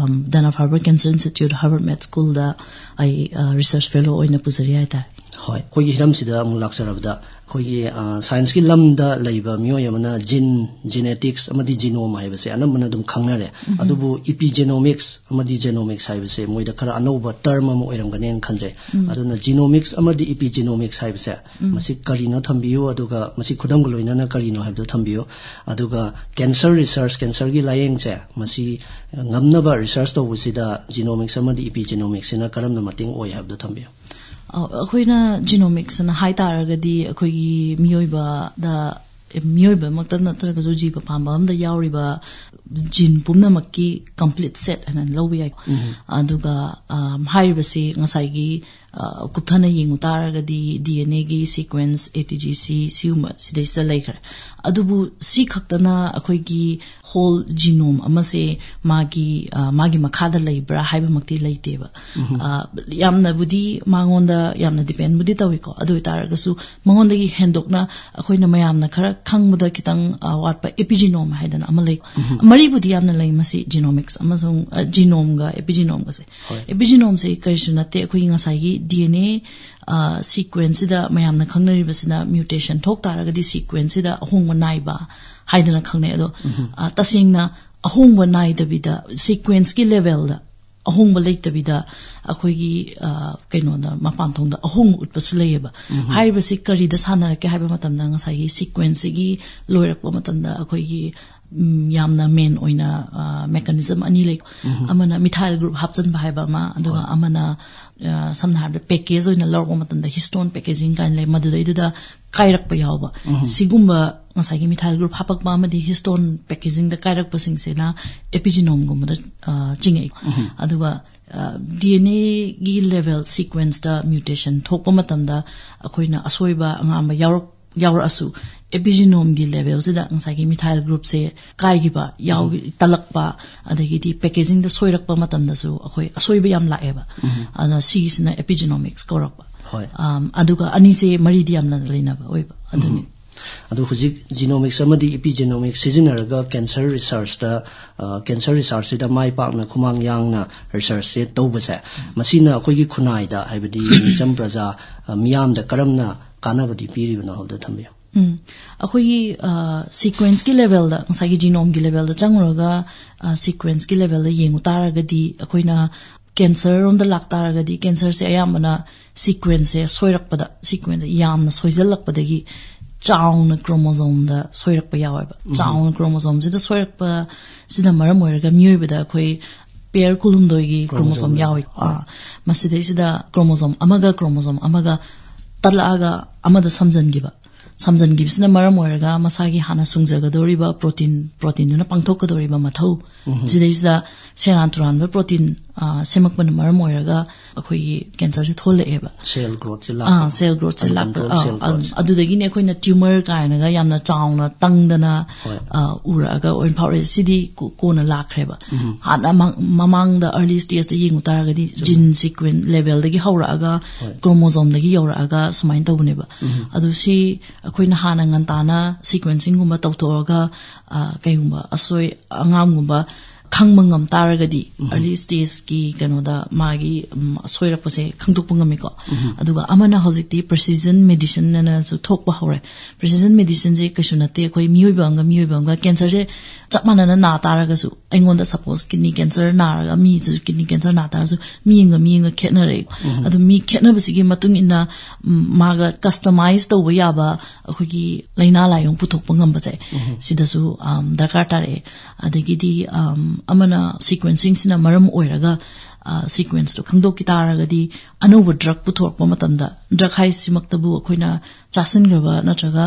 ꯗꯅꯥ ꯐꯥꯔꯕꯔ ꯀꯦꯟꯁꯔ ꯏꯟꯁꯇꯤꯇ꯭ꯌꯨꯠ ꯍꯥꯔꯕꯔꯠ ꯃꯦꯠ ꯁ꯭ꯀꯨꯜꯗ ꯑꯩ ꯔꯤꯁꯔꯁ ꯐꯦꯂꯣ ꯑꯣꯏꯅ ꯄꯨꯖꯔꯤ ꯍꯥꯏꯇꯥꯔꯦ꯫ ꯍꯣꯏ, ꯑꯩꯈꯣꯏꯒꯤ ꯍꯤꯔꯝꯁꯤꯗ ꯑꯃꯨꯛ ꯂꯥꯛꯆꯔꯕꯗ, ꯑꯩꯈꯣꯏꯒꯤ ꯁꯥꯏꯟꯁꯀꯤ ꯂꯝꯗ ꯂꯩꯕ ꯃꯤꯑꯣꯏ ꯑꯃꯅ ꯖꯤꯟ, ꯖꯦꯅꯦꯇꯤꯛꯁ ꯑꯃꯗꯤ ꯖꯤꯅꯣꯝ ꯍꯥꯏꯕꯁꯦ ꯑꯅꯝꯕꯅ ꯑꯗꯨꯝ ꯈꯪꯅꯔꯦ꯫ ꯑꯗꯨꯕꯨ ꯏꯄꯤꯖꯦꯅꯣꯃꯤꯛꯁ ꯑꯃꯗꯤ ꯖꯦꯅꯣꯃꯤꯛꯁ ꯍꯥꯏꯕꯁꯦ ꯃꯣꯏꯗ ꯈꯔ ꯑꯅꯧꯕ ꯇꯔꯝ ꯑꯃ ꯑꯣꯏꯔꯝꯒꯅꯦꯅ ꯈꯟꯖꯩ꯫ ꯑꯗꯨꯅ ꯖꯤꯅꯣꯃꯤꯛꯁ ꯑꯃꯗꯤ ꯏꯄꯤꯖꯦꯅꯣꯃꯤꯛꯁ ꯍꯥꯏꯕꯁꯦ ꯃꯁꯤ ꯀꯔꯤꯅꯣ ꯊꯝꯕꯤꯌꯨ, ꯑꯗꯨꯒ ꯃꯁꯤ ꯈꯨꯗꯝꯒ ꯂꯣꯏꯅꯅ ꯀꯔꯤꯅꯣ ꯍꯥꯏꯕꯗꯣ ꯊꯝꯕꯤꯌꯨ꯫ ꯑꯗꯨꯒ ꯀꯦꯟꯁꯔ ꯔꯤꯁꯔꯁ, ꯀꯦꯟꯁꯔꯒꯤ ꯂꯥꯌꯦꯡꯁꯦ ꯃꯁꯤ ꯉꯝꯅꯕ ꯔꯤꯁꯔꯁ ꯇꯧꯕꯁꯤꯗ ꯖꯤꯅꯣꯃꯤꯛꯁ ꯑꯃꯗꯤ ꯏꯄꯤꯖꯦꯅꯣꯃꯤꯛꯁꯁꯤꯅ ꯀꯔꯝꯅ ꯃꯇꯦꯡ ꯑꯣꯏ ꯍꯥꯏꯕꯗꯣ ꯊꯝꯕꯤꯌꯨ꯫ ꯑꯩꯈꯣꯏꯅ ꯖꯤꯅꯣꯃꯤꯛꯁ ꯑꯅ ꯍꯥꯏ ꯇꯥꯔꯒꯗꯤ ꯑꯩꯈꯣꯏꯒꯤ ꯃꯤꯑꯣꯏꯕꯗ, ꯃꯤꯑꯣꯏꯕꯃꯛꯇ ꯅꯠꯇ꯭ꯔꯒꯁꯨ ꯖꯤꯕ ꯄꯥꯟꯕ ꯑꯃꯗ ꯌꯥꯎꯔꯤꯕ ꯖꯤꯟ ꯄꯨꯝꯅꯃꯛꯀꯤ ꯀꯝꯄ꯭ꯂꯤꯠ ꯁꯦꯠ ꯍꯥꯏꯅ ꯂꯧꯕ ꯌꯥꯏ꯫ ꯑꯗꯨꯒ ꯍꯥꯏꯔꯤꯕꯁꯤ ꯉꯁꯥꯏꯒꯤ ꯀꯨꯞꯊꯅ ꯌꯦꯡꯉꯨ ꯇꯥꯔꯒꯗꯤ ꯗꯤ ꯑꯦꯟ ꯑꯦꯒꯤ sequence, A T G C, ꯁꯤꯒꯨꯝꯕ ꯁꯤꯗꯩꯁꯤꯗ ꯂꯩꯈ꯭ꯔꯦ꯫ ꯑꯗꯨꯕꯨ ꯁꯤ ꯈꯛꯇꯅ ꯑꯩꯈꯣꯏꯒꯤ ꯍꯣꯜ ꯖꯤꯅꯣꯝ ꯑꯃꯁꯦ ꯃꯥꯒꯤ ꯃꯥꯒꯤ ꯃꯈꯥꯗ ꯂꯩꯕ꯭ꯔꯥ ꯍꯥꯏꯕꯃꯛꯇꯤ ꯂꯩꯇꯦꯕ꯫ ꯌꯥꯝꯅꯕꯨꯗꯤ ꯃꯉꯣꯟꯗ ꯌꯥꯝꯅ ꯗꯤꯄꯦꯟꯕꯨꯗꯤ ꯇꯧꯏꯀꯣ꯫ ꯑꯗꯨ ꯑꯣꯏꯇꯥꯔꯒꯁꯨ ꯃꯉꯣꯟꯗꯒꯤ ꯍꯦꯟꯗꯣꯛꯅ ꯑꯩꯈꯣꯏꯅ ꯃꯌꯥꯝꯅ ꯈꯔ ꯈꯪꯕꯗ ꯈꯤꯇꯪ ꯋꯥꯠꯄ ꯑꯦꯄꯤꯖꯤꯅꯣꯝ ꯍꯥꯏꯗꯅ ꯑꯃ ꯂꯩ꯫ ꯃꯔꯤꯕꯨꯗꯤ ꯌꯥꯝꯅ ꯂꯩ ꯃꯁꯤ ꯖꯤꯅꯣꯃꯤꯛꯁ ꯑꯃꯁꯨꯡ ꯖꯤꯅꯣꯝꯒ ꯑꯦꯄꯤꯖꯤꯅꯣꯝꯒꯁꯦ꯫ ꯑꯦꯄꯤꯖꯤꯅꯣꯝꯁꯦ ꯀꯔꯤꯁꯨ ꯅꯠꯇꯦ, ꯑꯩꯈꯣꯏꯒꯤ ꯉꯁꯥꯏꯒꯤ ꯗꯤ ꯑꯦꯟ ꯑꯦ ꯁꯤꯀ꯭ꯋꯦꯟꯁꯁꯤꯗ ꯃꯌꯥꯝꯅ ꯈꯪꯅꯔꯤꯕꯁꯤꯅ ꯃ꯭ꯌꯨꯇꯦꯁꯟ ꯊꯣꯛ ꯇꯥꯔꯒꯗꯤ ꯁꯤꯀ꯭ꯋꯦꯟꯁꯁꯤꯗ ꯑꯍꯣꯡꯕ ꯅꯥꯏꯕ ꯍꯥꯏꯗꯅ ꯈꯪꯅꯩ꯫ ꯑꯗꯣ ꯇꯁꯦꯡꯅ ꯑꯍꯣꯡꯕ ꯅꯥꯏꯗꯕꯤꯗ ꯁꯤꯀ꯭ꯋꯦꯟꯁꯀꯤ ꯂꯦꯚꯦꯜꯗ ꯑꯍꯣꯡꯕ ꯂꯩꯇꯕꯤꯗ ꯑꯩꯈꯣꯏꯒꯤ ꯀꯩꯅꯣꯗ ꯃꯄꯥꯟ ꯊꯣꯡꯗ ꯑꯍꯣꯡꯕ ꯎꯠꯄꯁꯨ ꯂꯩꯌꯦꯕ꯫ ꯍꯥꯏꯔꯤꯕꯁꯤ ꯀꯔꯤꯗ ꯁꯥꯟꯅꯔꯛꯀꯦ ꯍꯥꯏꯕ ꯃꯇꯝꯗ ꯉꯁꯥꯏꯒꯤ ꯁꯤꯀ꯭ꯋꯦꯟꯁꯁꯤꯒꯤ ꯂꯣꯏꯔꯛꯄ ꯃꯇꯝꯗ ꯑꯩꯈꯣꯏꯒꯤ ꯌꯥꯝꯅ ꯃꯦꯟ ꯑꯣꯏꯅ ꯃꯦꯀꯥꯅꯤꯖꯝ ꯑꯅꯤ ꯂꯩ꯫ ꯑꯃꯅ ꯃꯤꯊꯥꯏꯜ ꯒ꯭ꯔꯨꯞ ꯍꯥꯞꯆꯤꯟꯕ ꯍꯥꯏꯕ ꯑꯃ, ꯑꯗꯨꯒ ꯑꯃꯅ ꯁꯝꯅ ꯍꯥꯏꯔꯕꯗ ꯄꯦꯀꯦꯖ ꯑꯣꯏꯅ ꯂꯧꯔꯛꯄ ꯃꯇꯝꯗ ꯍꯤꯁꯇꯣꯟ ꯄꯦꯀꯦꯖꯤꯡ ꯀꯥꯏꯅ ꯂꯩ, ꯃꯗꯨꯗꯩꯗꯨꯗ ꯀꯥꯏꯔꯛꯄ ꯌꯥꯎꯕ꯫ ꯁꯤꯒꯨꯝꯕ ꯉꯁꯥꯏꯒꯤ methyl group ꯍꯥꯄꯛꯄ ꯑꯃꯗꯤ histone packagingꯗ ꯀꯥꯏꯔꯛꯄꯁꯤꯡꯁꯤꯅ epigenemeꯒꯨꯝꯕꯗ ꯑ, ꯆꯤꯡꯉꯛꯏ꯫ ꯑꯗꯨꯒ ꯗꯤ ꯑꯦꯟ ꯑꯦꯒꯤ ꯂꯦꯚꯦꯜ ꯁꯤꯀ꯭ꯋꯦꯟꯁꯇ ꯃ꯭ꯌꯨꯇꯦꯁꯟ ꯊꯣꯛꯄ ꯃꯇꯝꯗ ꯑꯩꯈꯣꯏꯅ ꯑꯁꯣꯏꯕ ꯑꯉꯥꯝꯕ ꯌꯥꯎꯔꯛ ꯌꯥꯎꯔꯛꯑꯁꯨ, epigenemeꯒꯤ ꯂꯦꯚꯦꯜꯁꯤꯗ ꯉꯁꯥꯏꯒꯤ methyl groupꯁꯦ ꯀꯥꯏꯈꯤꯕ, ꯌꯥꯎ ꯇꯜꯂꯛꯄ, ꯑꯗꯒꯤꯗꯤ packagingꯗ ꯁꯣꯏꯔꯛꯄ ꯃꯇꯝꯗꯁꯨ ꯑꯩꯈꯣꯏ ꯑꯁꯣꯏꯕ ꯌꯥꯝ ꯂꯥꯛꯑꯦꯕ꯫ ꯑꯗꯨꯅ ꯁꯤꯒꯤꯁꯤꯅ epigenomics ꯀꯧꯔꯛꯄ꯫ ꯍꯣꯏ꯫ ꯑꯝ, ꯑꯗꯨꯒ ꯑꯅꯤꯁꯦ ꯃꯔꯤꯗꯤ ꯌꯥꯝꯅ ꯂꯩꯅꯕ ꯑꯣꯏꯕ ꯑꯗꯨꯅꯤ꯫ ꯑꯗꯣ ꯍꯧꯖꯤꯛ genomics ꯑꯃꯗꯤ epigenomics ꯁꯤꯖꯤꯟꯅꯔꯒ cancer researchꯇ, ꯑ, cancer researchꯁꯤꯗ ꯃꯥꯏ ꯄꯥꯛꯅ ꯈꯨꯃꯥꯡ ꯌꯥꯡꯅ researchꯁꯦ ꯇꯧꯕꯁꯦ, ꯃꯁꯤꯅ ꯑꯩꯈꯣꯏꯒꯤ ꯈꯨꯟꯅꯥꯏꯗ, ꯍꯥꯏꯕꯗꯤ ꯃꯤꯆꯝ ꯄ꯭ꯔꯖꯥ, ꯑ, ꯃꯤꯌꯥꯝꯗ ꯀꯔꯝꯅ ꯀꯥꯟꯅꯕꯗꯤ ꯄꯤꯔꯤꯕꯅꯣ ꯍꯥꯏꯕꯗꯣ ꯊꯝꯕꯤꯌꯨ꯫ ꯎꯝ, ꯑꯩꯈꯣꯏꯒꯤ sequenceꯀꯤ ꯂꯦꯚꯦꯜꯗ, ꯉꯁꯥꯏꯒꯤ genomeꯒꯤ ꯂꯦꯚꯦꯜꯗ ꯆꯪꯉꯨꯔꯒ sequenceꯀꯤ ꯂꯦꯚꯦꯜꯗ ꯌꯦꯡꯉꯨ ꯇꯥꯔꯒꯗꯤ, ꯑꯩꯈꯣꯏꯅ cancer ꯔꯣꯝꯗ ꯂꯥꯛꯇꯥꯔꯒꯗꯤ, cancerꯁꯦ ꯑꯌꯥꯝꯕꯅ sequenceꯁꯦ ꯁꯣꯏꯔꯛꯄꯗ, sequence ꯌꯥꯝꯅ ꯁꯣꯏꯖꯜꯂꯛꯄꯗꯒꯤ ꯆꯥꯎꯅ chromosomeꯗ ꯁꯣꯏꯔꯛꯄ ꯌꯥꯎꯋꯦꯕ꯫ ꯆꯥꯎꯅ chromosomeꯁꯤꯗ ꯁꯣꯏꯔꯛꯄꯁꯤꯅ ꯃꯔꯝ ꯑꯣꯏꯔꯒ ꯃꯤꯑꯣꯏꯕꯗ ꯑꯩꯈꯣꯏ pair ꯀꯨꯟꯍꯨꯝꯗꯣꯏꯒꯤ chromosome ꯌꯥꯎꯏ꯫ ꯑꯥ, ꯃꯁꯤꯗꯩꯁꯤꯗ chromosome ꯑꯃꯒ chromosome ꯑꯃꯒ ꯇꯠꯂꯛꯑꯒ ꯑꯃꯗ ꯁꯝꯖꯟꯈꯤꯕ꯫ ꯁꯝꯖꯟꯈꯤꯕꯁꯤꯅ ꯃꯔꯝ ꯑꯣꯏꯔꯒ ꯃꯁꯥꯒꯤ ꯍꯥꯟꯅ ꯁꯨꯡꯖꯒꯗꯧꯔꯤꯕ protein, proteinꯗꯨꯅ ꯄꯥꯡꯊꯣꯛꯀꯗꯧꯔꯤꯕ ꯃꯊꯧ, ꯁꯤꯗꯩꯁꯤꯗ ꯁꯦꯔꯥꯟ ꯇꯨꯔꯥꯟꯕ protein, ꯑ, ꯁꯦꯝꯃꯛꯄꯅ ꯃꯔꯝ ꯑꯣꯏꯔꯒ ꯑꯩꯈꯣꯏꯒꯤ cancerꯁꯦ ꯊꯣꯛꯂꯛꯑꯦꯕ꯫ Cell growthꯁꯦ ꯑꯥ, ꯂꯥꯛꯄ꯫ cell growthꯁꯦ ꯂꯥꯛꯄ꯫ Uncontrolled ꯑꯥ, cell growth꯫ ꯑꯗꯨꯗꯒꯤꯅꯦ ꯑꯩꯈꯣꯏꯅ tumor ꯀꯥꯏꯅꯒ ꯌꯥꯝꯅ ꯆꯥꯎꯅ ꯇꯪꯗꯅ, ꯍꯣꯏ꯫ ꯑ, ꯎꯔꯛꯑꯒ ꯑꯣꯏꯅ ꯐꯥꯎꯔꯛꯑꯦ꯫ ꯁꯤꯗꯤ ꯀꯣ-, ꯀꯣꯟꯅ ꯂꯥꯛꯈ꯭ꯔꯦꯕ꯫ ꯍꯥꯟꯅ ꯃ-, ꯃꯃꯥꯡꯗ early stageꯇ ꯌꯦꯡꯉꯨ ꯇꯥꯔꯒꯗꯤ gene sequence levelꯗꯒꯤ ꯍꯧꯔꯛꯑꯒ ꯍꯣꯏ꯫ chromosomeꯗꯒꯤ ꯌꯧꯔꯛꯑꯒ ꯁꯨꯃꯥꯏꯅ ꯇꯧꯕꯅꯦꯕ꯫ ꯑꯗꯨ ꯁꯤ ꯑꯩꯈꯣꯏꯅ ꯍꯥꯟꯅ ꯉꯟꯇꯥꯅ sequencingꯒꯨꯝꯕ ꯇꯧꯊꯣꯛꯑꯒ, ꯑ, ꯀꯩꯒꯨꯝꯕ ꯑꯁꯣꯏ ꯑꯉꯥꯝꯒꯨꯝꯕ ꯈꯪꯕ ꯉꯝ ꯇꯥꯔꯒꯗꯤ early stageꯀꯤ ꯀꯩꯅꯣꯗ ꯃꯥꯒꯤ, ꯎꯝ, ꯑꯁꯣꯏꯔꯛꯄꯁꯦ ꯈꯪꯗꯣꯛꯄ ꯉꯝꯃꯤꯀꯣ꯫ ꯑꯗꯨꯒ ꯑꯃꯅ ꯍꯧꯖꯤꯛꯇꯤ precision medicine ꯑꯅꯁꯨ ꯊꯣꯛꯄ ꯍꯧꯔꯦ꯫ Precision medicineꯁꯦ ꯀꯩꯁꯨ ꯅꯠꯇꯦ, ꯑꯩꯈꯣꯏ ꯃꯤꯑꯣꯏꯕ ꯑꯃꯒ ꯃꯤꯑꯣꯏꯕ ꯑꯃꯒ cancerꯁꯦ ꯆꯞ ꯃꯥꯟꯅꯅ ꯅꯥ ꯇꯥꯔꯒꯁꯨ, ꯑꯩꯉꯣꯟꯗ suppose kidney cancer ꯅꯥꯔꯒ ꯃꯤꯁꯤꯁꯨ kidney cancer ꯅꯥ ꯇꯥꯔꯁꯨ ꯃꯤ ꯑꯃꯒ ꯃꯤ ꯑꯃꯒ ꯈꯦꯠꯅꯔꯛꯑꯦ꯫ ꯑꯗꯨ ꯃꯤ ꯈꯦꯠꯅꯕꯁꯤꯒꯤ ꯃꯇꯨꯡ ꯏꯟꯅ, ꯎꯝ, ꯃꯥꯒ customize ꯇꯧꯕ ꯌꯥꯕ ꯑꯩꯈꯣꯏꯒꯤ ꯂꯥꯏꯅꯥ ꯂꯥꯏꯌꯣꯡ ꯄꯨꯊꯣꯛꯄ ꯉꯝꯕꯁꯦ, ꯁꯤꯗꯁꯨ, ꯑꯝ, ꯗꯔꯀꯥꯔ ꯇꯥꯔꯛꯑꯦ꯫ ꯑꯗꯒꯤꯗꯤ, ꯑꯝ, ꯑꯃꯅ sequencingꯁꯤꯅ ꯃꯔꯝ ꯑꯣꯏꯔꯒ, ꯁꯤꯀ꯭ꯋꯦꯟꯁꯇꯣ ꯈꯪꯗꯣꯛꯈꯤ ꯇꯥꯔꯒꯗꯤ, ꯑꯅꯧꯕ ꯗ꯭ꯔꯒ ꯄꯨꯊꯣꯔꯛꯄ ꯃꯇꯝꯗ, ꯗ꯭ꯔꯒ ꯍꯥꯏꯁꯤꯃꯛꯇꯕꯨ ꯑꯩꯈꯣꯏꯅ ꯆꯥꯁꯤꯟꯈ꯭ꯔꯕ ꯅꯠꯇ꯭ꯔꯒ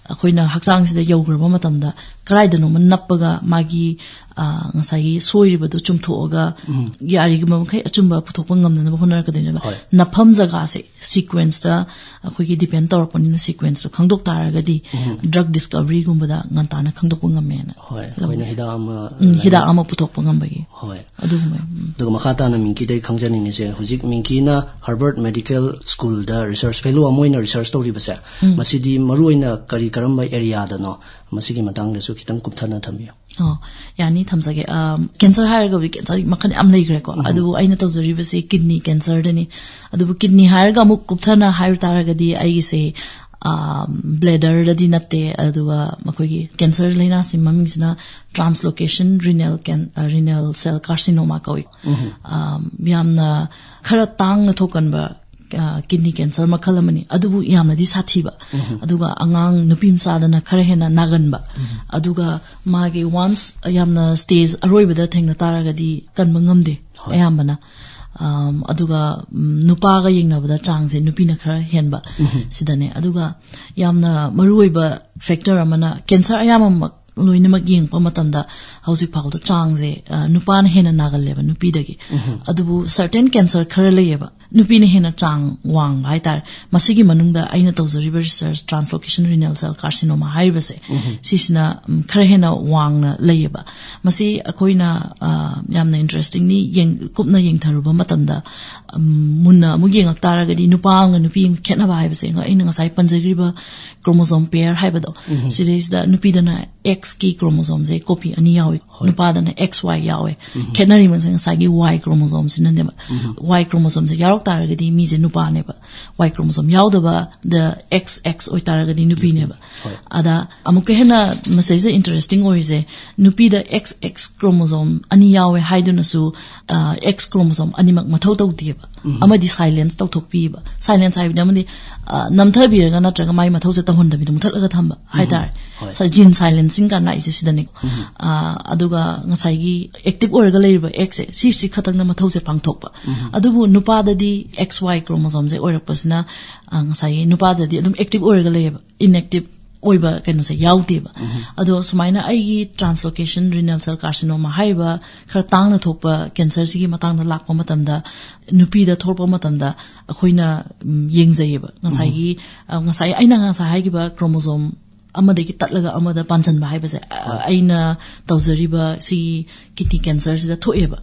ꯑꯩꯈꯣꯏꯅ ꯍꯛꯆꯥꯡꯁꯤꯗ ꯌꯧꯈ꯭ꯔꯕ ꯃꯇꯝꯗ, ꯀꯗꯥꯏꯗꯅꯣꯃ ꯅꯞꯄꯒ ꯃꯥꯒꯤ, ꯑ, ꯉꯁꯥꯏꯒꯤ ꯁꯣꯏꯔꯤꯕꯗꯨ ꯆꯨꯝꯊꯣꯛꯑꯒ, ꯌꯥꯔꯤꯕ ꯃꯈꯩ ꯑꯆꯨꯝꯕ ꯄꯨꯊꯣꯛꯄ ꯉꯝꯅꯅꯕ ꯍꯣꯠꯅꯔꯛꯀꯗꯣꯏꯅꯦꯕ꯫ ꯍꯣꯏ꯫ ꯅꯞꯐꯝ ꯖꯒꯥꯁꯦ ꯁꯤꯀ꯭ꯋꯦꯟꯁꯇ ꯑꯩꯈꯣꯏꯒꯤ ꯗꯤꯄꯦꯟ ꯇꯧꯔꯛꯄꯅꯤꯅ, ꯁꯤꯀ꯭ꯋꯦꯟꯁꯇꯣ ꯈꯪꯗꯣꯛ ꯇꯥꯔꯒꯗꯤ ꯗ꯭ꯔꯒ ꯗꯤꯁꯀꯚꯔꯤꯒꯨꯝꯕꯗ ꯉꯟꯇꯥꯅ ꯈꯪꯗꯣꯛꯄ ꯉꯝꯃꯦꯅ ꯍꯣꯏ, ꯂꯧꯋꯤ꯫ ꯑꯩꯈꯣꯏꯅ ꯍꯤꯗꯥꯛ ꯑꯃ ꯎꯝ, ꯍꯤꯗꯥꯛ ꯑꯃ ꯄꯨꯊꯣꯛꯄ ꯉꯝꯕꯒꯤ ꯍꯣꯏ꯫ ꯑꯗꯨꯒꯨꯝꯕ꯫ ꯎꯝ꯫ ꯑꯗꯨꯒ ꯃꯈꯥ ꯇꯥꯅ ꯃꯤꯡꯀꯤꯗꯩ ꯈꯪꯖꯅꯤꯡꯉꯤꯁꯦ, ꯍꯧꯖꯤꯛ ꯃꯤꯡꯀꯤꯅ ꯍꯥꯔꯕꯔꯠ ꯃꯦꯗꯤꯀꯦꯜ ꯁ꯭ꯀꯨꯜꯗ ꯔꯤꯁꯔꯁ ꯐꯦꯂꯣ ꯑꯃ ꯑꯣꯏꯅ ꯔꯤꯁꯔꯁ ꯇꯧꯔꯤꯕꯁꯦ, ꯃꯁꯤꯗꯤ ꯃꯔꯨꯑꯣꯏꯅ ꯀꯔꯤ, ꯀꯔꯝꯕ ꯑꯦꯔꯤꯌꯥꯗꯅꯣ? ꯃꯁꯤꯒꯤ ꯃꯇꯥꯡꯗꯁꯨ ꯈꯤꯇꯪ ꯀꯨꯞꯊꯅ ꯊꯝꯕꯤꯌꯨ꯫ ꯑꯣ, ꯌꯥꯅꯤ, ꯊꯝꯖꯒꯦ꯫ ꯑꯝ, ꯀꯦꯟꯁꯔ ꯍꯥꯏꯔꯒꯕꯨꯗꯤ ꯀꯦꯟꯁꯔ ꯃꯈꯜ ꯌꯥꯝ ꯂꯩꯈ꯭ꯔꯦꯀꯣ꯫ ꯑꯗꯨꯕꯨ ꯑꯩꯅ ꯇꯧꯖꯔꯤꯕꯁꯤ ꯀꯤꯗꯅꯤ ꯀꯦꯟꯁꯔꯗꯅꯤ꯫ ꯑꯗꯨꯕꯨ ꯀꯤꯗꯅꯤ ꯍꯥꯏꯔꯒ ꯑꯃꯨꯛ ꯀꯨꯞꯊꯅ ꯍꯥꯏꯕ ꯇꯥꯔꯒꯗꯤ, ꯑꯩꯒꯤꯁꯦ, ꯑꯝ, ꯕ꯭ꯂꯦꯗꯔꯗꯗꯤ ꯅꯠꯇꯦ, ꯑꯗꯨꯒ ꯃꯈꯣꯏꯒꯤ ꯀꯦꯟꯁꯔ ꯂꯩꯅꯥꯁꯤ ꯃꯃꯤꯡꯁꯤꯅ translocation renal can-, ꯑ, renal cell carcinoma ꯀꯧꯏ꯫ ꯑꯝ, ꯌꯥꯝꯅ ꯈꯔ ꯇꯥꯡꯅ ꯊꯣꯛꯀꯟꯕ, ꯑ, ꯀꯤꯗꯅꯤ ꯀꯦꯟꯁꯔ ꯃꯈꯜ ꯑꯃꯅꯤ꯫ ꯑꯗꯨꯕꯨ ꯌꯥꯝꯅꯗꯤ ꯁꯥꯊꯤꯕ꯫ ꯑꯗꯨꯒ ꯑꯉꯥꯡ ꯅꯨꯄꯤ ꯃꯆꯥꯗꯅ ꯈꯔ ꯍꯦꯟꯅ ꯅꯥꯒꯟꯕ꯫ ꯑꯗꯨꯒ ꯃꯥꯒꯤ once ꯌꯥꯝꯅ stage ꯑꯔꯣꯏꯕꯗ ꯊꯦꯡꯅ ꯇꯥꯔꯒꯗꯤ ꯀꯟꯕ ꯉꯝꯗꯦ ꯑꯌꯥꯝꯕꯅ꯫ ꯑꯝ, ꯑꯗꯨꯒ, ꯎꯝ, ꯅꯨꯄꯥꯒ ꯌꯦꯡꯅꯕꯗ ꯆꯥꯡꯁꯦ ꯅꯨꯄꯤꯅ ꯈꯔ ꯍꯦꯟꯕ ꯁꯤꯗꯅꯦ꯫ ꯑꯗꯨꯒ ꯌꯥꯝꯅ ꯃꯔꯨꯑꯣꯏꯕ factor ꯑꯃꯅ, ꯀꯦꯟꯁꯔ ꯑꯌꯥꯝꯕꯃꯛ ꯂꯣꯏꯅꯃꯛ ꯌꯦꯡꯉꯛꯄ ꯃꯇꯝꯗ ꯍꯧꯖꯤꯛ ꯐꯥꯎꯗ ꯆꯥꯡꯁꯦ, ꯑ, ꯅꯨꯄꯥꯅ ꯍꯦꯟꯅ ꯅꯥꯒꯜꯂꯦꯕ ꯅꯨꯄꯤꯗꯒꯤ꯫ ꯑꯗꯨꯕꯨ certain cancer ꯈꯔ ꯂꯩꯌꯦꯕ, ꯅꯨꯄꯤꯅ ꯍꯦꯟꯅ ꯆꯥꯡ ꯋꯥꯡꯕ ꯍꯥꯏꯇꯥꯔꯦ꯫ ꯃꯁꯤꯒꯤ ꯃꯅꯨꯡꯗ ꯑꯩꯅ ꯇꯧꯖꯔꯤꯕ research, translocation renal cell carcinoma ꯍꯥꯏꯔꯤꯕꯁꯦ, ꯁꯤꯁꯤꯅ, ꯎꯝ, ꯈꯔ ꯍꯦꯟꯅ ꯋꯥꯡꯅ ꯂꯩꯌꯦꯕ꯫ ꯃꯁꯤ ꯑꯩꯈꯣꯏꯅ, ꯑ, ꯌꯥꯝꯅ interestingly ꯌꯦꯡ-, ꯀꯨꯞꯅ ꯌꯦꯡꯊꯔꯨꯕ ꯃꯇꯝꯗ, ꯎꯝ, ꯃꯨꯟꯅ ꯑꯃꯨꯛ ꯌꯦꯡꯉꯛ ꯇꯥꯔꯒꯗꯤ, ꯅꯨꯄꯥ ꯑꯃꯒ ꯅꯨꯄꯤ ꯑꯃꯒ ꯈꯦꯠꯅꯕ ꯍꯥꯏꯕꯁꯦ ꯑꯩꯅ ꯉꯁꯥꯏ ꯄꯟꯖꯈ꯭ꯔꯤꯕ chromosome pair ꯍꯥꯏꯕꯗꯣ, ꯁꯤꯗꯩꯁꯤꯗ ꯅꯨꯄꯤꯗꯅ X ꯀꯤ chromosomeꯁꯦ copy ꯑꯅꯤ ꯌꯥꯎꯏ, ꯅꯨꯄꯥꯗꯅ X Y ꯌꯥꯎꯋꯦ꯫ ꯈꯦꯠꯅꯔꯤꯕꯁꯦ ꯉꯁꯥꯏꯒꯤ Y chromosomeꯁꯤꯅꯅꯦꯕ꯫ Y chromosomeꯁꯦ ꯌꯥꯎꯔꯛ ꯇꯥꯔꯒꯗꯤ ꯃꯤꯁꯦ ꯅꯨꯄꯥꯅꯦꯕ꯫ Y chromosome ꯌꯥꯎꯗꯕꯗ X X ꯑꯣꯏꯇꯥꯔꯒꯗꯤ ꯅꯨꯄꯤꯅꯦꯕ꯫ ꯑꯗ ꯑꯃꯨꯛꯀ ꯍꯦꯟꯅ ꯃꯁꯤꯗꯩꯁꯤꯗ interesting ꯑꯣꯏꯔꯤꯁꯦ, ꯅꯨꯄꯤꯗ X X chromosome ꯑꯅꯤ ꯌꯥꯎꯋꯦ ꯍꯥꯏꯗꯨꯅꯁꯨ, ꯑ, X chromosome ꯑꯅꯤꯃꯛ ꯃꯊꯧ ꯇꯧꯗꯦꯕ꯫ ꯑꯃꯗꯤ silence ꯇꯧꯊꯣꯛꯄꯤꯕ꯫ Silence ꯍꯥꯏꯕꯗꯤ ꯑꯃꯗꯤ, ꯑ, ꯅꯝꯊꯕꯤꯔꯒ ꯅꯠꯇ꯭ꯔꯒ ꯃꯥꯏ ꯃꯊꯧꯁꯦ ꯇꯧꯍꯟꯗꯕꯤꯗ ꯃꯨꯊꯠꯂꯒ ꯊꯝꯕ ꯍꯥꯏꯇꯥꯔꯦ꯫ ꯍꯣꯏ꯫ Gene silencing ꯂꯥꯛꯏꯁꯦ ꯁꯤꯗꯅꯤ꯫ ꯑꯥ, ꯑꯗꯨꯒ ꯉꯁꯥꯏꯒꯤ active ꯑꯣꯏꯔꯒ ꯂꯩꯔꯤꯕ X ꯁꯦ, ꯁꯤꯁꯤ ꯈꯛꯇꯪꯅ ꯃꯊꯧꯁꯦ ꯄꯥꯡꯊꯣꯛꯄ꯫ ꯑꯗꯨꯕꯨ ꯅꯨꯄꯥꯗꯗꯤ X Y chromosome ꯁꯦ ꯑꯣꯏꯔꯛꯄꯁꯤꯅ, ꯑꯥ, ꯉꯁꯥꯏꯒꯤ ꯅꯨꯄꯥꯗꯗꯤ ꯑꯗꯨꯝ active ꯑꯣꯏꯔꯒ ꯂꯩꯌꯦꯕ, inactive ꯑꯣꯏꯕ ꯀꯩꯅꯣꯁꯦ ꯌꯥꯎꯗꯦꯕ꯫ ꯑꯗꯣ ꯁꯨꯃꯥꯏꯅ ꯑꯩꯒꯤ translocation renal cell carcinoma ꯍꯥꯏꯔꯤꯕ ꯈꯔ ꯇꯥꯡꯅ ꯊꯣꯛꯄ cancer ꯁꯤꯒꯤ ꯃꯇꯥꯡꯗ ꯂꯥꯛꯄ ꯃꯇꯝꯗ, ꯅꯨꯄꯤꯗ ꯊꯣꯛꯂꯛꯄ ꯃꯇꯝꯗ ꯑꯩꯈꯣꯏꯅ, ꯎꯝ, ꯌꯦꯡꯖꯩꯌꯦꯕ꯫ ꯉꯁꯥꯏꯒꯤ, ꯑ, ꯉꯁꯥꯏ ꯑꯩꯅ ꯉꯁꯥꯏ ꯍꯥꯏꯈꯤꯕ chromosome ꯑꯃꯗꯒꯤ ꯇꯠꯂꯒ ꯑꯃꯗ ꯄꯥꯟꯁꯤꯟꯕ ꯍꯥꯏꯕꯁꯦ, ꯑ, ꯑꯩꯅ ꯇꯧꯖꯔꯤꯕ ꯁꯤꯒꯤ kidney cancer ꯁꯤꯗ ꯊꯣꯛꯑꯦꯕ꯫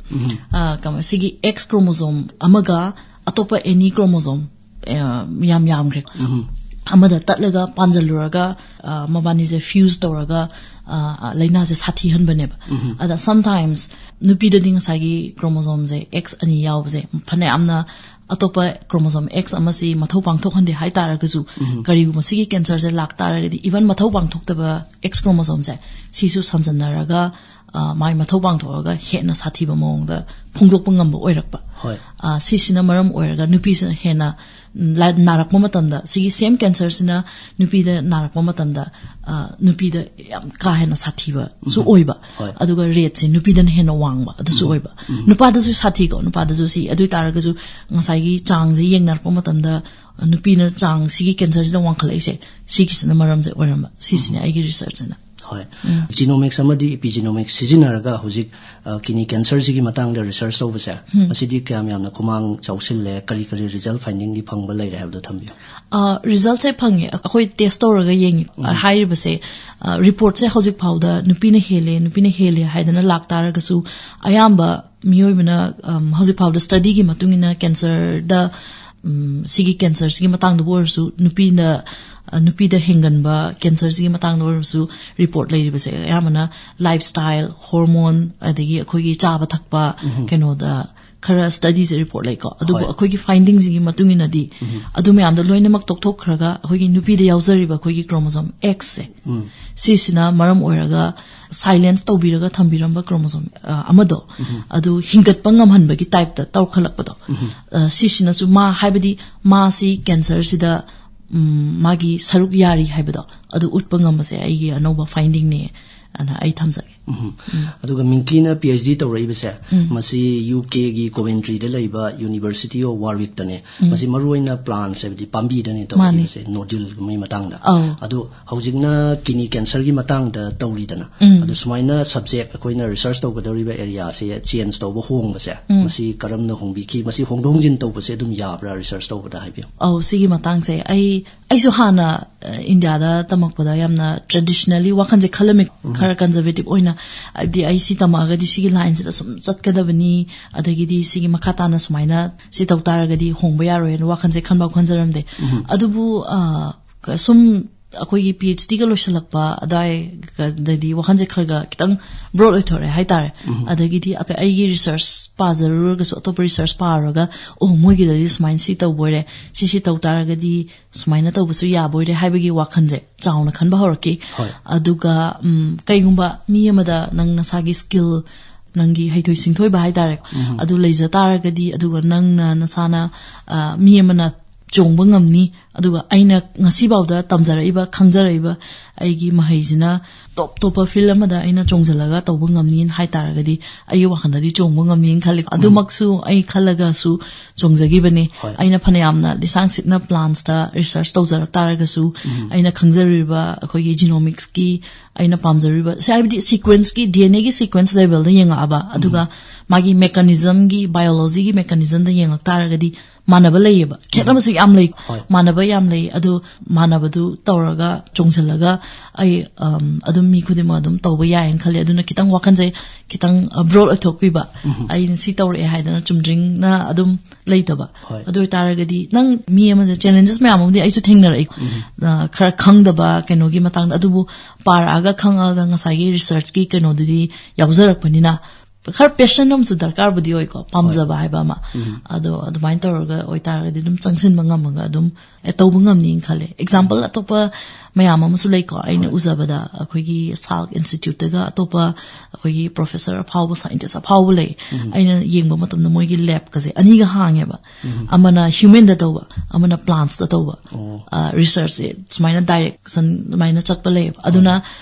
ꯑ, ꯀꯃꯥꯏ-, ꯁꯤꯒꯤ X chromosome ꯑꯃꯒ ꯑꯇꯣꯞꯄ any chromosome, ꯑ, ꯌꯥꯝ ꯌꯥꯝꯈ꯭ꯔꯦ꯫ ꯑꯃꯗ ꯇꯠꯂꯒ ꯄꯥꯟꯖꯜꯂꯨꯔꯒ, ꯑ, ꯃꯕꯥꯅꯤꯁꯦ fuse ꯇꯧꯔꯒ, ꯑ, ꯂꯥꯏꯅꯥꯁꯦ ꯁꯥꯊꯤꯍꯟꯕꯅꯦꯕ꯫ ꯑꯗ sometimes ꯅꯨꯄꯤꯗꯗꯤ ꯉꯁꯥꯏꯒꯤ chromosome ꯁꯦ X ꯑꯅꯤ ꯌꯥꯎꯕꯁꯦ ꯐꯅꯌꯥꯝꯅ ꯑꯇꯣꯞꯄ chromosome X ꯑꯃꯁꯤ ꯃꯊꯧ ꯄꯥꯡꯊꯣꯛꯍꯟꯗꯦ ꯍꯥꯏꯇꯥꯔꯒꯁꯨ, ꯀꯔꯤꯒꯨꯝꯕ ꯁꯤꯒꯤ cancer ꯁꯦ ꯂꯥꯛꯇꯥꯔꯒꯗꯤ even ꯃꯊꯧ ꯄꯥꯡꯊꯣꯛꯇꯕ X chromosome ꯁꯦ ꯁꯤꯁꯨ ꯁꯝꯖꯟꯅꯔꯒ, ꯑ, ꯃꯥꯏ ꯃꯊꯧ ꯄꯥꯡꯊꯣꯛꯑꯒ ꯍꯦꯟꯅ ꯁꯥꯊꯤꯕ ꯃꯑꯣꯡꯗ ꯐꯣꯡꯗꯣꯛꯄ ꯉꯝꯕ ꯑꯣꯏꯔꯛꯄ꯫ ꯍꯣꯏ꯫ ꯑ, ꯁꯤꯁꯤꯅ ꯃꯔꯝ ꯑꯣꯏꯔꯒ ꯅꯨꯄꯤꯁꯤꯅ ꯍꯦꯟꯅ, ꯎꯝ, ꯂꯥ-, ꯅꯥꯔꯛꯄ ꯃꯇꯝꯗ, ꯁꯤꯒꯤ same cancer ꯁꯤꯅ ꯅꯨꯄꯤꯗ ꯅꯥꯔꯛꯄ ꯃꯇꯝꯗ, ꯑ, ꯅꯨꯄꯤꯗ ꯌꯥꯝ ꯀꯥ ꯍꯦꯟꯅ ꯁꯥꯊꯤꯕꯁꯨ ꯑꯣꯏꯕ, ꯍꯣꯏ꯫ ꯑꯗꯨꯒ rate ꯁꯦ ꯅꯨꯄꯤꯗꯅ ꯍꯦꯟꯅ ꯋꯥꯡꯕ ꯑꯗꯨꯁꯨ ꯑꯣꯏꯕ꯫ ꯅꯨꯄꯥꯗꯁꯨ ꯁꯥꯊꯤꯀꯣ, ꯅꯨꯄꯥꯗꯁꯨ ꯁꯤ, ꯑꯗꯨ ꯑꯣꯏ ꯇꯥꯔꯒꯁꯨ ꯉꯁꯥꯏꯒꯤ ꯆꯥꯡꯁꯦ ꯌꯦꯡꯅꯔꯛꯄ ꯃꯇꯝꯗ, ꯑ, ꯅꯨꯄꯤꯅ ꯆꯥꯡ ꯁꯤꯒꯤ cancer ꯁꯤꯗ ꯋꯥꯡꯈꯠꯂꯛꯏꯁꯦ, ꯁꯤꯒꯤꯁꯤꯅ ꯃꯔꯝꯁꯦ ꯑꯣꯏꯔꯝꯕ꯫ ꯁꯤꯁꯤꯅꯦ ꯑꯩꯒꯤ research ꯁꯤꯅ꯫ ꯍꯣꯏ꯫ Genomics ꯑꯃꯗꯤ epigenomics ꯁꯤꯖꯤꯟꯅꯔꯒ ꯍꯧꯖꯤꯛ, ꯑ, kidney cancer ꯁꯤꯒꯤ ꯃꯇꯥꯡꯗ research ꯇꯧꯕꯁꯦ, ꯃꯁꯤꯗꯤ ꯀꯌꯥꯝ ꯌꯥꯝꯅ ꯈꯨꯃꯥꯡ ꯆꯥꯎꯁꯤꯜꯂꯦ, ꯀꯔꯤ ꯀꯔꯤ result finding ꯗꯤ ꯐꯪꯕ ꯂꯩꯔꯦ ꯍꯥꯏꯕꯗꯣ ꯊꯝꯕꯤꯌꯨ꯫ ꯑ, result ꯁꯦ ꯐꯪꯉꯦ, ꯑꯩꯈꯣꯏ test ꯇꯧꯔꯒ ꯌꯦꯡꯉꯤ꯫ ꯍꯥꯏꯔꯤꯕꯁꯦ, ꯑ, report ꯁꯦ ꯍꯧꯖꯤꯛ ꯐꯥꯎꯗ ꯅꯨꯄꯤꯅ ꯍꯦꯜꯂꯦ, ꯅꯨꯄꯤꯅ ꯍꯦꯜꯂꯦ ꯍꯥꯏꯗꯅ ꯂꯥꯛꯇꯥꯔꯒꯁꯨ, ꯑꯌꯥꯝꯕ ꯃꯤꯑꯣꯏꯕꯅ, ꯑꯝ, ꯍꯧꯖꯤꯛ ꯐꯥꯎꯗ study ꯒꯤ ꯃꯇꯨꯡ ꯏꯟꯅ cancer ꯗ, ꯎꯝ, ꯁꯤꯒꯤ cancer ꯁꯤꯒꯤ ꯃꯇꯥꯡꯗꯕꯨ ꯑꯣꯏꯔꯁꯨ, ꯅꯨꯄꯤꯅ, ꯑ, ꯅꯨꯄꯤꯗ ꯍꯦꯟꯒꯟꯕ cancer ꯁꯤꯒꯤ ꯃꯇꯥꯡꯗ ꯑꯣꯏꯔꯁꯨ report ꯂꯩꯔꯤꯕꯁꯦ ꯑꯌꯥꯝꯕꯅ lifestyle, hormone, ꯑꯗꯒꯤ ꯑꯩꯈꯣꯏꯒꯤ ꯆꯥꯕ ꯊꯛꯄ, ꯀꯩꯅꯣꯗ ꯈꯔ study ꯁꯦ report ꯂꯩꯀꯣ꯫ ꯑꯗꯨꯕꯨ ꯍꯣꯏ꯫ ꯑꯩꯈꯣꯏꯒꯤ finding ꯁꯤꯒꯤ ꯃꯇꯨꯡ ꯏꯟꯅꯗꯤ ꯑꯗꯨ ꯃꯌꯥꯝꯗꯣ ꯂꯣꯏꯅꯃꯛ ꯇꯣꯛꯊꯣꯛꯈ꯭ꯔꯒ ꯑꯩꯈꯣꯏꯒꯤ ꯅꯨꯄꯤꯗ ꯌꯥꯎꯖꯔꯤꯕ ꯑꯩꯈꯣꯏꯒꯤ chromosome X ꯁꯦ, ꯁꯤꯁꯤꯅ ꯃꯔꯝ ꯑꯣꯏꯔꯒ silence ꯇꯧꯕꯤꯔꯒ ꯊꯝꯕꯤꯔꯝꯕ chromosome, ꯑ, ꯑꯃꯗꯣ, ꯑꯗꯨ ꯍꯤꯡꯒꯠꯄ ꯉꯝꯍꯟꯕꯒꯤ type ꯇ ꯇꯧꯈꯠꯂꯛꯄꯗꯣ, ꯑ, ꯁꯤꯁꯤꯅꯁꯨ ꯃꯥ, ꯍꯥꯏꯕꯗꯤ ꯃꯥꯁꯤ cancer ꯁꯤꯗ ꯎꯝ, ꯃꯥꯒꯤ ꯁꯔꯨꯛ ꯌꯥꯔꯤ ꯍꯥꯏꯕꯗꯣ ꯑꯗꯨ ꯎꯠꯄ ꯉꯝꯕꯁꯦ ꯑꯩꯒꯤ ꯑꯅꯧꯕ findingꯅꯦ ꯑꯅ ꯑꯩ ꯊꯝꯖꯒꯦ꯫ ꯎꯝ꯫ ꯑꯗꯨꯒ ꯃꯤꯡꯀꯤꯅ ꯄꯤ ꯑꯩꯆ ꯗꯤ ꯇꯧꯔꯛꯏꯕꯁꯦ, ꯃꯁꯤ ꯌꯨ ꯀꯦꯒꯤ ꯀꯣꯕꯦꯟꯇ꯭ꯔꯤꯗ ꯂꯩꯕ University of Warwickꯇꯅꯦ꯫ ꯃꯁꯤ ꯃꯔꯨꯑꯣꯏꯅ plants, ꯍꯥꯏꯕꯗꯤ ꯄꯥꯝꯕꯤꯗꯅꯦ ꯇꯧꯔꯛꯏꯕꯁꯦ, noduleꯒꯨꯝꯕꯒꯤ ꯃꯇꯥꯡꯗ꯫ ꯑꯧ꯫ ꯑꯗꯣ ꯍꯧꯖꯤꯛꯅ kidney cancerꯒꯤ ꯃꯇꯥꯡꯗ ꯇꯧꯔꯤꯗꯅ꯫ ꯑꯗꯣ ꯁꯨꯃꯥꯏꯅ subject, ꯑꯩꯈꯣꯏꯅ research ꯇꯧꯒꯗꯧꯔꯤꯕ areaꯁꯦ change ꯇꯧꯕ, ꯍꯣꯡꯕꯁꯦ, ꯃꯁꯤ ꯀꯔꯝꯅ ꯍꯣꯡꯕꯤꯈꯤ? ꯃꯁꯤ ꯍꯣꯡꯗꯣꯛ ꯍꯣꯡꯖꯤꯟ ꯇꯧꯕꯁꯦ ꯑꯗꯨꯝ ꯌꯥꯕ꯭ꯔꯥ? Research ꯇꯧꯕꯗ ꯍꯥꯏꯕꯤꯌꯨ꯫ ꯑꯧ, ꯁꯤꯒꯤ ꯃꯇꯥꯡꯁꯦ ꯑꯩ, ꯑꯩꯁꯨ ꯍꯥꯟꯅ, ꯑ, ꯏꯟꯗꯤꯌꯥꯗ ꯇꯝꯃꯛꯄꯗ ꯌꯥꯝꯅ traditionally ꯋꯥꯈꯜꯁꯦ ꯈꯜꯂꯝꯃꯤ, ꯈꯔ conservative ꯑꯣꯏꯅ, ꯍꯥꯏꯕꯗꯤ ꯑꯩ ꯁꯤ ꯇꯝꯃꯛꯑꯒꯗꯤ ꯁꯤꯒꯤ lineꯁꯤꯗ ꯁꯨꯝ ꯆꯠꯀꯗꯕꯅꯤ, ꯑꯗꯒꯤꯗꯤ ꯁꯤꯒꯤ ꯃꯈꯥ ꯇꯥꯅ ꯁꯨꯃꯥꯏꯅ ꯁꯤ ꯇꯧ ꯇꯥꯔꯒꯗꯤ ꯍꯣꯡꯕ ꯌꯥꯔꯣꯏꯅ ꯋꯥꯈꯜꯁꯦ ꯈꯟꯕ ꯈꯟꯖꯔꯝꯗꯦ꯫ ꯑꯗꯨꯕꯨ, ꯑ, ꯁꯨꯝ ꯑꯩꯈꯣꯏꯒꯤ ꯄꯤ ꯑꯩꯆ ꯗꯤꯒ ꯂꯣꯏꯁꯤꯜꯂꯛꯄ ꯑꯗꯨꯋꯥꯏꯗꯗꯤ ꯋꯥꯈꯜꯁꯦ ꯈꯔ ꯈꯔ ꯈꯤꯇꯪ broad ꯑꯣꯏꯊꯣꯔꯛꯑꯦ ꯍꯥꯏꯇꯥꯔꯦ꯫ ꯑꯗꯒꯤꯗꯤ ꯑꯩꯈꯣꯏ, ꯑꯩꯒꯤ research ꯄꯥꯖꯔꯨꯔꯒꯁꯨ, ꯑꯇꯣꯞꯄ research ꯄꯥꯔꯨꯔꯒ, "ꯑꯣ, ꯃꯣꯏꯒꯤꯗꯗꯤ ꯁꯨꯃꯥꯏꯅ ꯁꯤ ꯇꯧꯕ ꯑꯣꯏꯔꯦ, ꯁꯤ ꯁꯤ ꯇꯧ ꯇꯥꯔꯒꯗꯤ ꯁꯨꯃꯥꯏꯅ ꯇꯧꯕꯁꯨ ꯌꯥꯕ ꯑꯣꯏꯔꯦ" ꯍꯥꯏꯕꯒꯤ ꯋꯥꯈꯜꯁꯦ ꯆꯥꯎꯅ ꯈꯟꯕ ꯍꯧꯔꯛꯈꯤ꯫ ꯍꯣꯏ꯫ ꯑꯗꯨꯒ, ꯎꯝ, ꯀꯩꯒꯨꯝꯕ ꯃꯤ ꯑꯃꯗ ꯅꯪ ꯅꯁꯥꯒꯤ skill, ꯅꯪꯒꯤ ꯍꯩꯊꯣꯏ ꯁꯤꯡꯊꯣꯏꯕ ꯍꯥꯏꯇꯥꯔꯦ, ꯑꯗꯨ ꯂꯩꯖ ꯇꯥꯔꯒꯗꯤ, ꯑꯗꯨꯒ ꯅꯪꯅ ꯅꯁꯥꯅ, ꯑ, ꯃꯤ ꯑꯃꯅ ꯆꯣꯡꯕ ꯉꯝꯅꯤ, ꯑꯗꯨꯒ ꯑꯩꯅ ꯉꯁꯤꯐꯥꯎꯗ ꯇꯝꯖꯔꯛꯏꯕ, ꯈꯪꯖꯔꯛꯏꯕ ꯑꯩꯒꯤ ꯃꯍꯩꯁꯤꯅ top ꯇꯣꯞꯄ field ꯑꯃꯗ ꯑꯩꯅ ꯆꯣꯡꯁꯤꯜꯂꯒ ꯇꯧꯕ ꯉꯝꯅꯤꯅ ꯍꯥꯏ ꯇꯥꯔꯒꯗꯤ, ꯑꯩꯒꯤ ꯋꯥꯈꯜꯗꯗꯤ ꯆꯣꯡꯕ ꯉꯝꯅꯤꯅ ꯈꯜꯂꯤ꯫ ꯑꯗꯨꯃꯛꯁꯨ ꯑꯩ ꯈꯜꯂꯒꯁꯨ ꯆꯣꯡꯖꯈꯤꯕꯅꯤ꯫ ꯍꯣꯏ꯫ ꯑꯩꯅ ꯐꯅꯌꯥꯝꯅ ꯂꯤꯁꯥꯡ ꯁꯤꯠꯅ plantsꯇ research ꯇꯧꯖꯔꯛ ꯇꯥꯔꯒꯁꯨ, ꯑꯩꯅ ꯈꯪꯖꯔꯤꯕ ꯑꯩꯈꯣꯏꯒꯤ genomicsꯀꯤ ꯑꯩꯅ ꯄꯥꯝꯖꯔꯤꯕ, ꯁꯤ ꯍꯥꯏꯕꯗꯤ sequenceꯀꯤ, DNAꯒꯤ sequence levelꯗ ꯌꯦꯡꯉꯛꯑꯕ, ꯑꯗꯨꯒ ꯃꯥꯒꯤ mechanismꯒꯤ, biologyꯒꯤ mechanismꯗ ꯌꯦꯡꯉꯛ ꯇꯥꯔꯒꯗꯤ ꯃꯥꯟꯅꯕ ꯂꯩꯌꯦꯕ, ꯈꯦꯠꯅꯕꯁꯨ ꯌꯥꯝ ꯂꯩ꯫ ꯍꯣꯏ꯫ ꯃꯥꯟꯅꯕ ꯌꯥꯝ ꯂꯩ꯫ ꯑꯗꯨ ꯃꯥꯟꯅꯕꯗꯨ ꯇꯧꯔꯒ ꯆꯣꯡꯁꯤꯜꯂꯒ ꯑꯩ, ꯑꯝ, ꯑꯗꯨꯝ ꯃꯤ ꯈꯨꯗꯤꯡꯃꯛ ꯑꯗꯨꯝ ꯇꯧꯕ ꯌꯥꯏꯌꯦꯅ ꯈꯜꯂꯤ꯫ ꯑꯗꯨꯅ ꯈꯤꯇꯪ ꯋꯥꯈꯜꯁꯦ ꯈꯤꯇꯪ, ꯑ, broad ꯑꯣꯏꯊꯣꯛꯄꯤꯕ꯫ ꯑꯩꯅ ꯁꯤ ꯇꯧꯔꯛꯑꯦ ꯍꯥꯏꯗꯅ ꯆꯨꯝꯗ꯭ꯔꯤꯡꯅ ꯑꯗꯨꯝ ꯂꯩꯇꯕ꯫ ꯍꯣꯏ꯫ ꯑꯗꯨ ꯑꯣꯏꯇꯥꯔꯒꯗꯤ ꯅꯪ ꯃꯤ ꯑꯃꯁꯦ, challenges ꯃꯌꯥꯝ ꯑꯃꯗꯤ ꯑꯩꯁꯨ ꯊꯦꯡꯅꯔꯛꯏ꯫ ꯑ, ꯈꯔ ꯈꯪꯗꯕ ꯀꯩꯅꯣꯒꯤ ꯃꯇꯥꯡꯗ, ꯑꯗꯨꯕꯨ ꯄꯥꯔꯛꯑꯒ ꯈꯪꯉꯛꯑꯒ ꯉꯁꯥꯏꯒꯤ researchꯀꯤ ꯀꯩꯅꯣꯗꯨꯗꯤ ꯌꯥꯎꯖꯔꯛꯄꯅꯤꯅ, ꯈꯔ ꯄꯦꯁꯟ ꯑꯃꯁꯨ ꯗꯔꯀꯥꯔꯕꯨꯗꯤ ꯑꯣꯏꯀꯣ, ꯄꯥꯝꯖꯕ ꯍꯥꯏꯕ ꯑꯃ꯫ ꯑꯗꯣ ꯑꯗꯨꯃꯥꯏꯅ ꯇꯧꯔꯒ ꯑꯣꯏꯇꯥꯔꯒꯗꯤ ꯑꯗꯨꯝ ꯆꯪꯁꯤꯟꯕ ꯉꯝꯃꯒ ꯑꯗꯨꯝ ꯑꯦ, ꯇꯧꯕ ꯉꯝꯅꯤꯅ ꯈꯜꯂꯦ꯫ ꯑꯦꯛꯖꯥꯝꯄꯜ ꯑꯇꯣꯞꯄ ꯃꯌꯥꯝ ꯑꯃꯁꯨ ꯂꯩꯀꯣ, ꯑꯩꯅ ꯎꯖꯕꯗ ꯑꯩꯈꯣꯏꯒꯤ ꯁꯥꯜꯛ ꯏꯟꯁꯇꯤꯇ꯭ꯌꯨꯠꯇꯒ ꯑꯇꯣꯞꯄ ꯑꯩꯈꯣꯏꯒꯤ ꯄ꯭ꯔꯣꯐꯦꯁꯔ ꯑꯐꯥꯎꯕ, ꯁꯥꯏꯟꯇꯤꯁ ꯑꯐꯥꯎꯕ ꯂꯩ꯫ ꯑꯩꯅ ꯌꯦꯡꯕ ꯃꯇꯝꯗ ꯃꯣꯏꯒꯤ ꯂꯦꯞꯀꯁꯦ ꯑꯅꯤꯒ ꯍꯥꯡꯉꯦꯕ꯫ ꯑꯃꯅ ꯍ꯭ꯌꯨꯃꯦꯟꯗ ꯇꯧꯕ, ꯑꯃꯅ ꯄ꯭ꯂꯥꯟꯠꯁꯇ ꯇꯧꯕ꯫ ꯔꯤꯁꯔꯆꯁꯦ ꯁꯨꯃꯥꯏꯅ ꯗꯥꯏꯔꯦꯛꯁꯟ ꯑꯗꯨꯃꯥꯏꯅ ꯆꯠꯄ ꯂꯩꯌꯦꯕ꯫ ꯑꯗꯨꯅ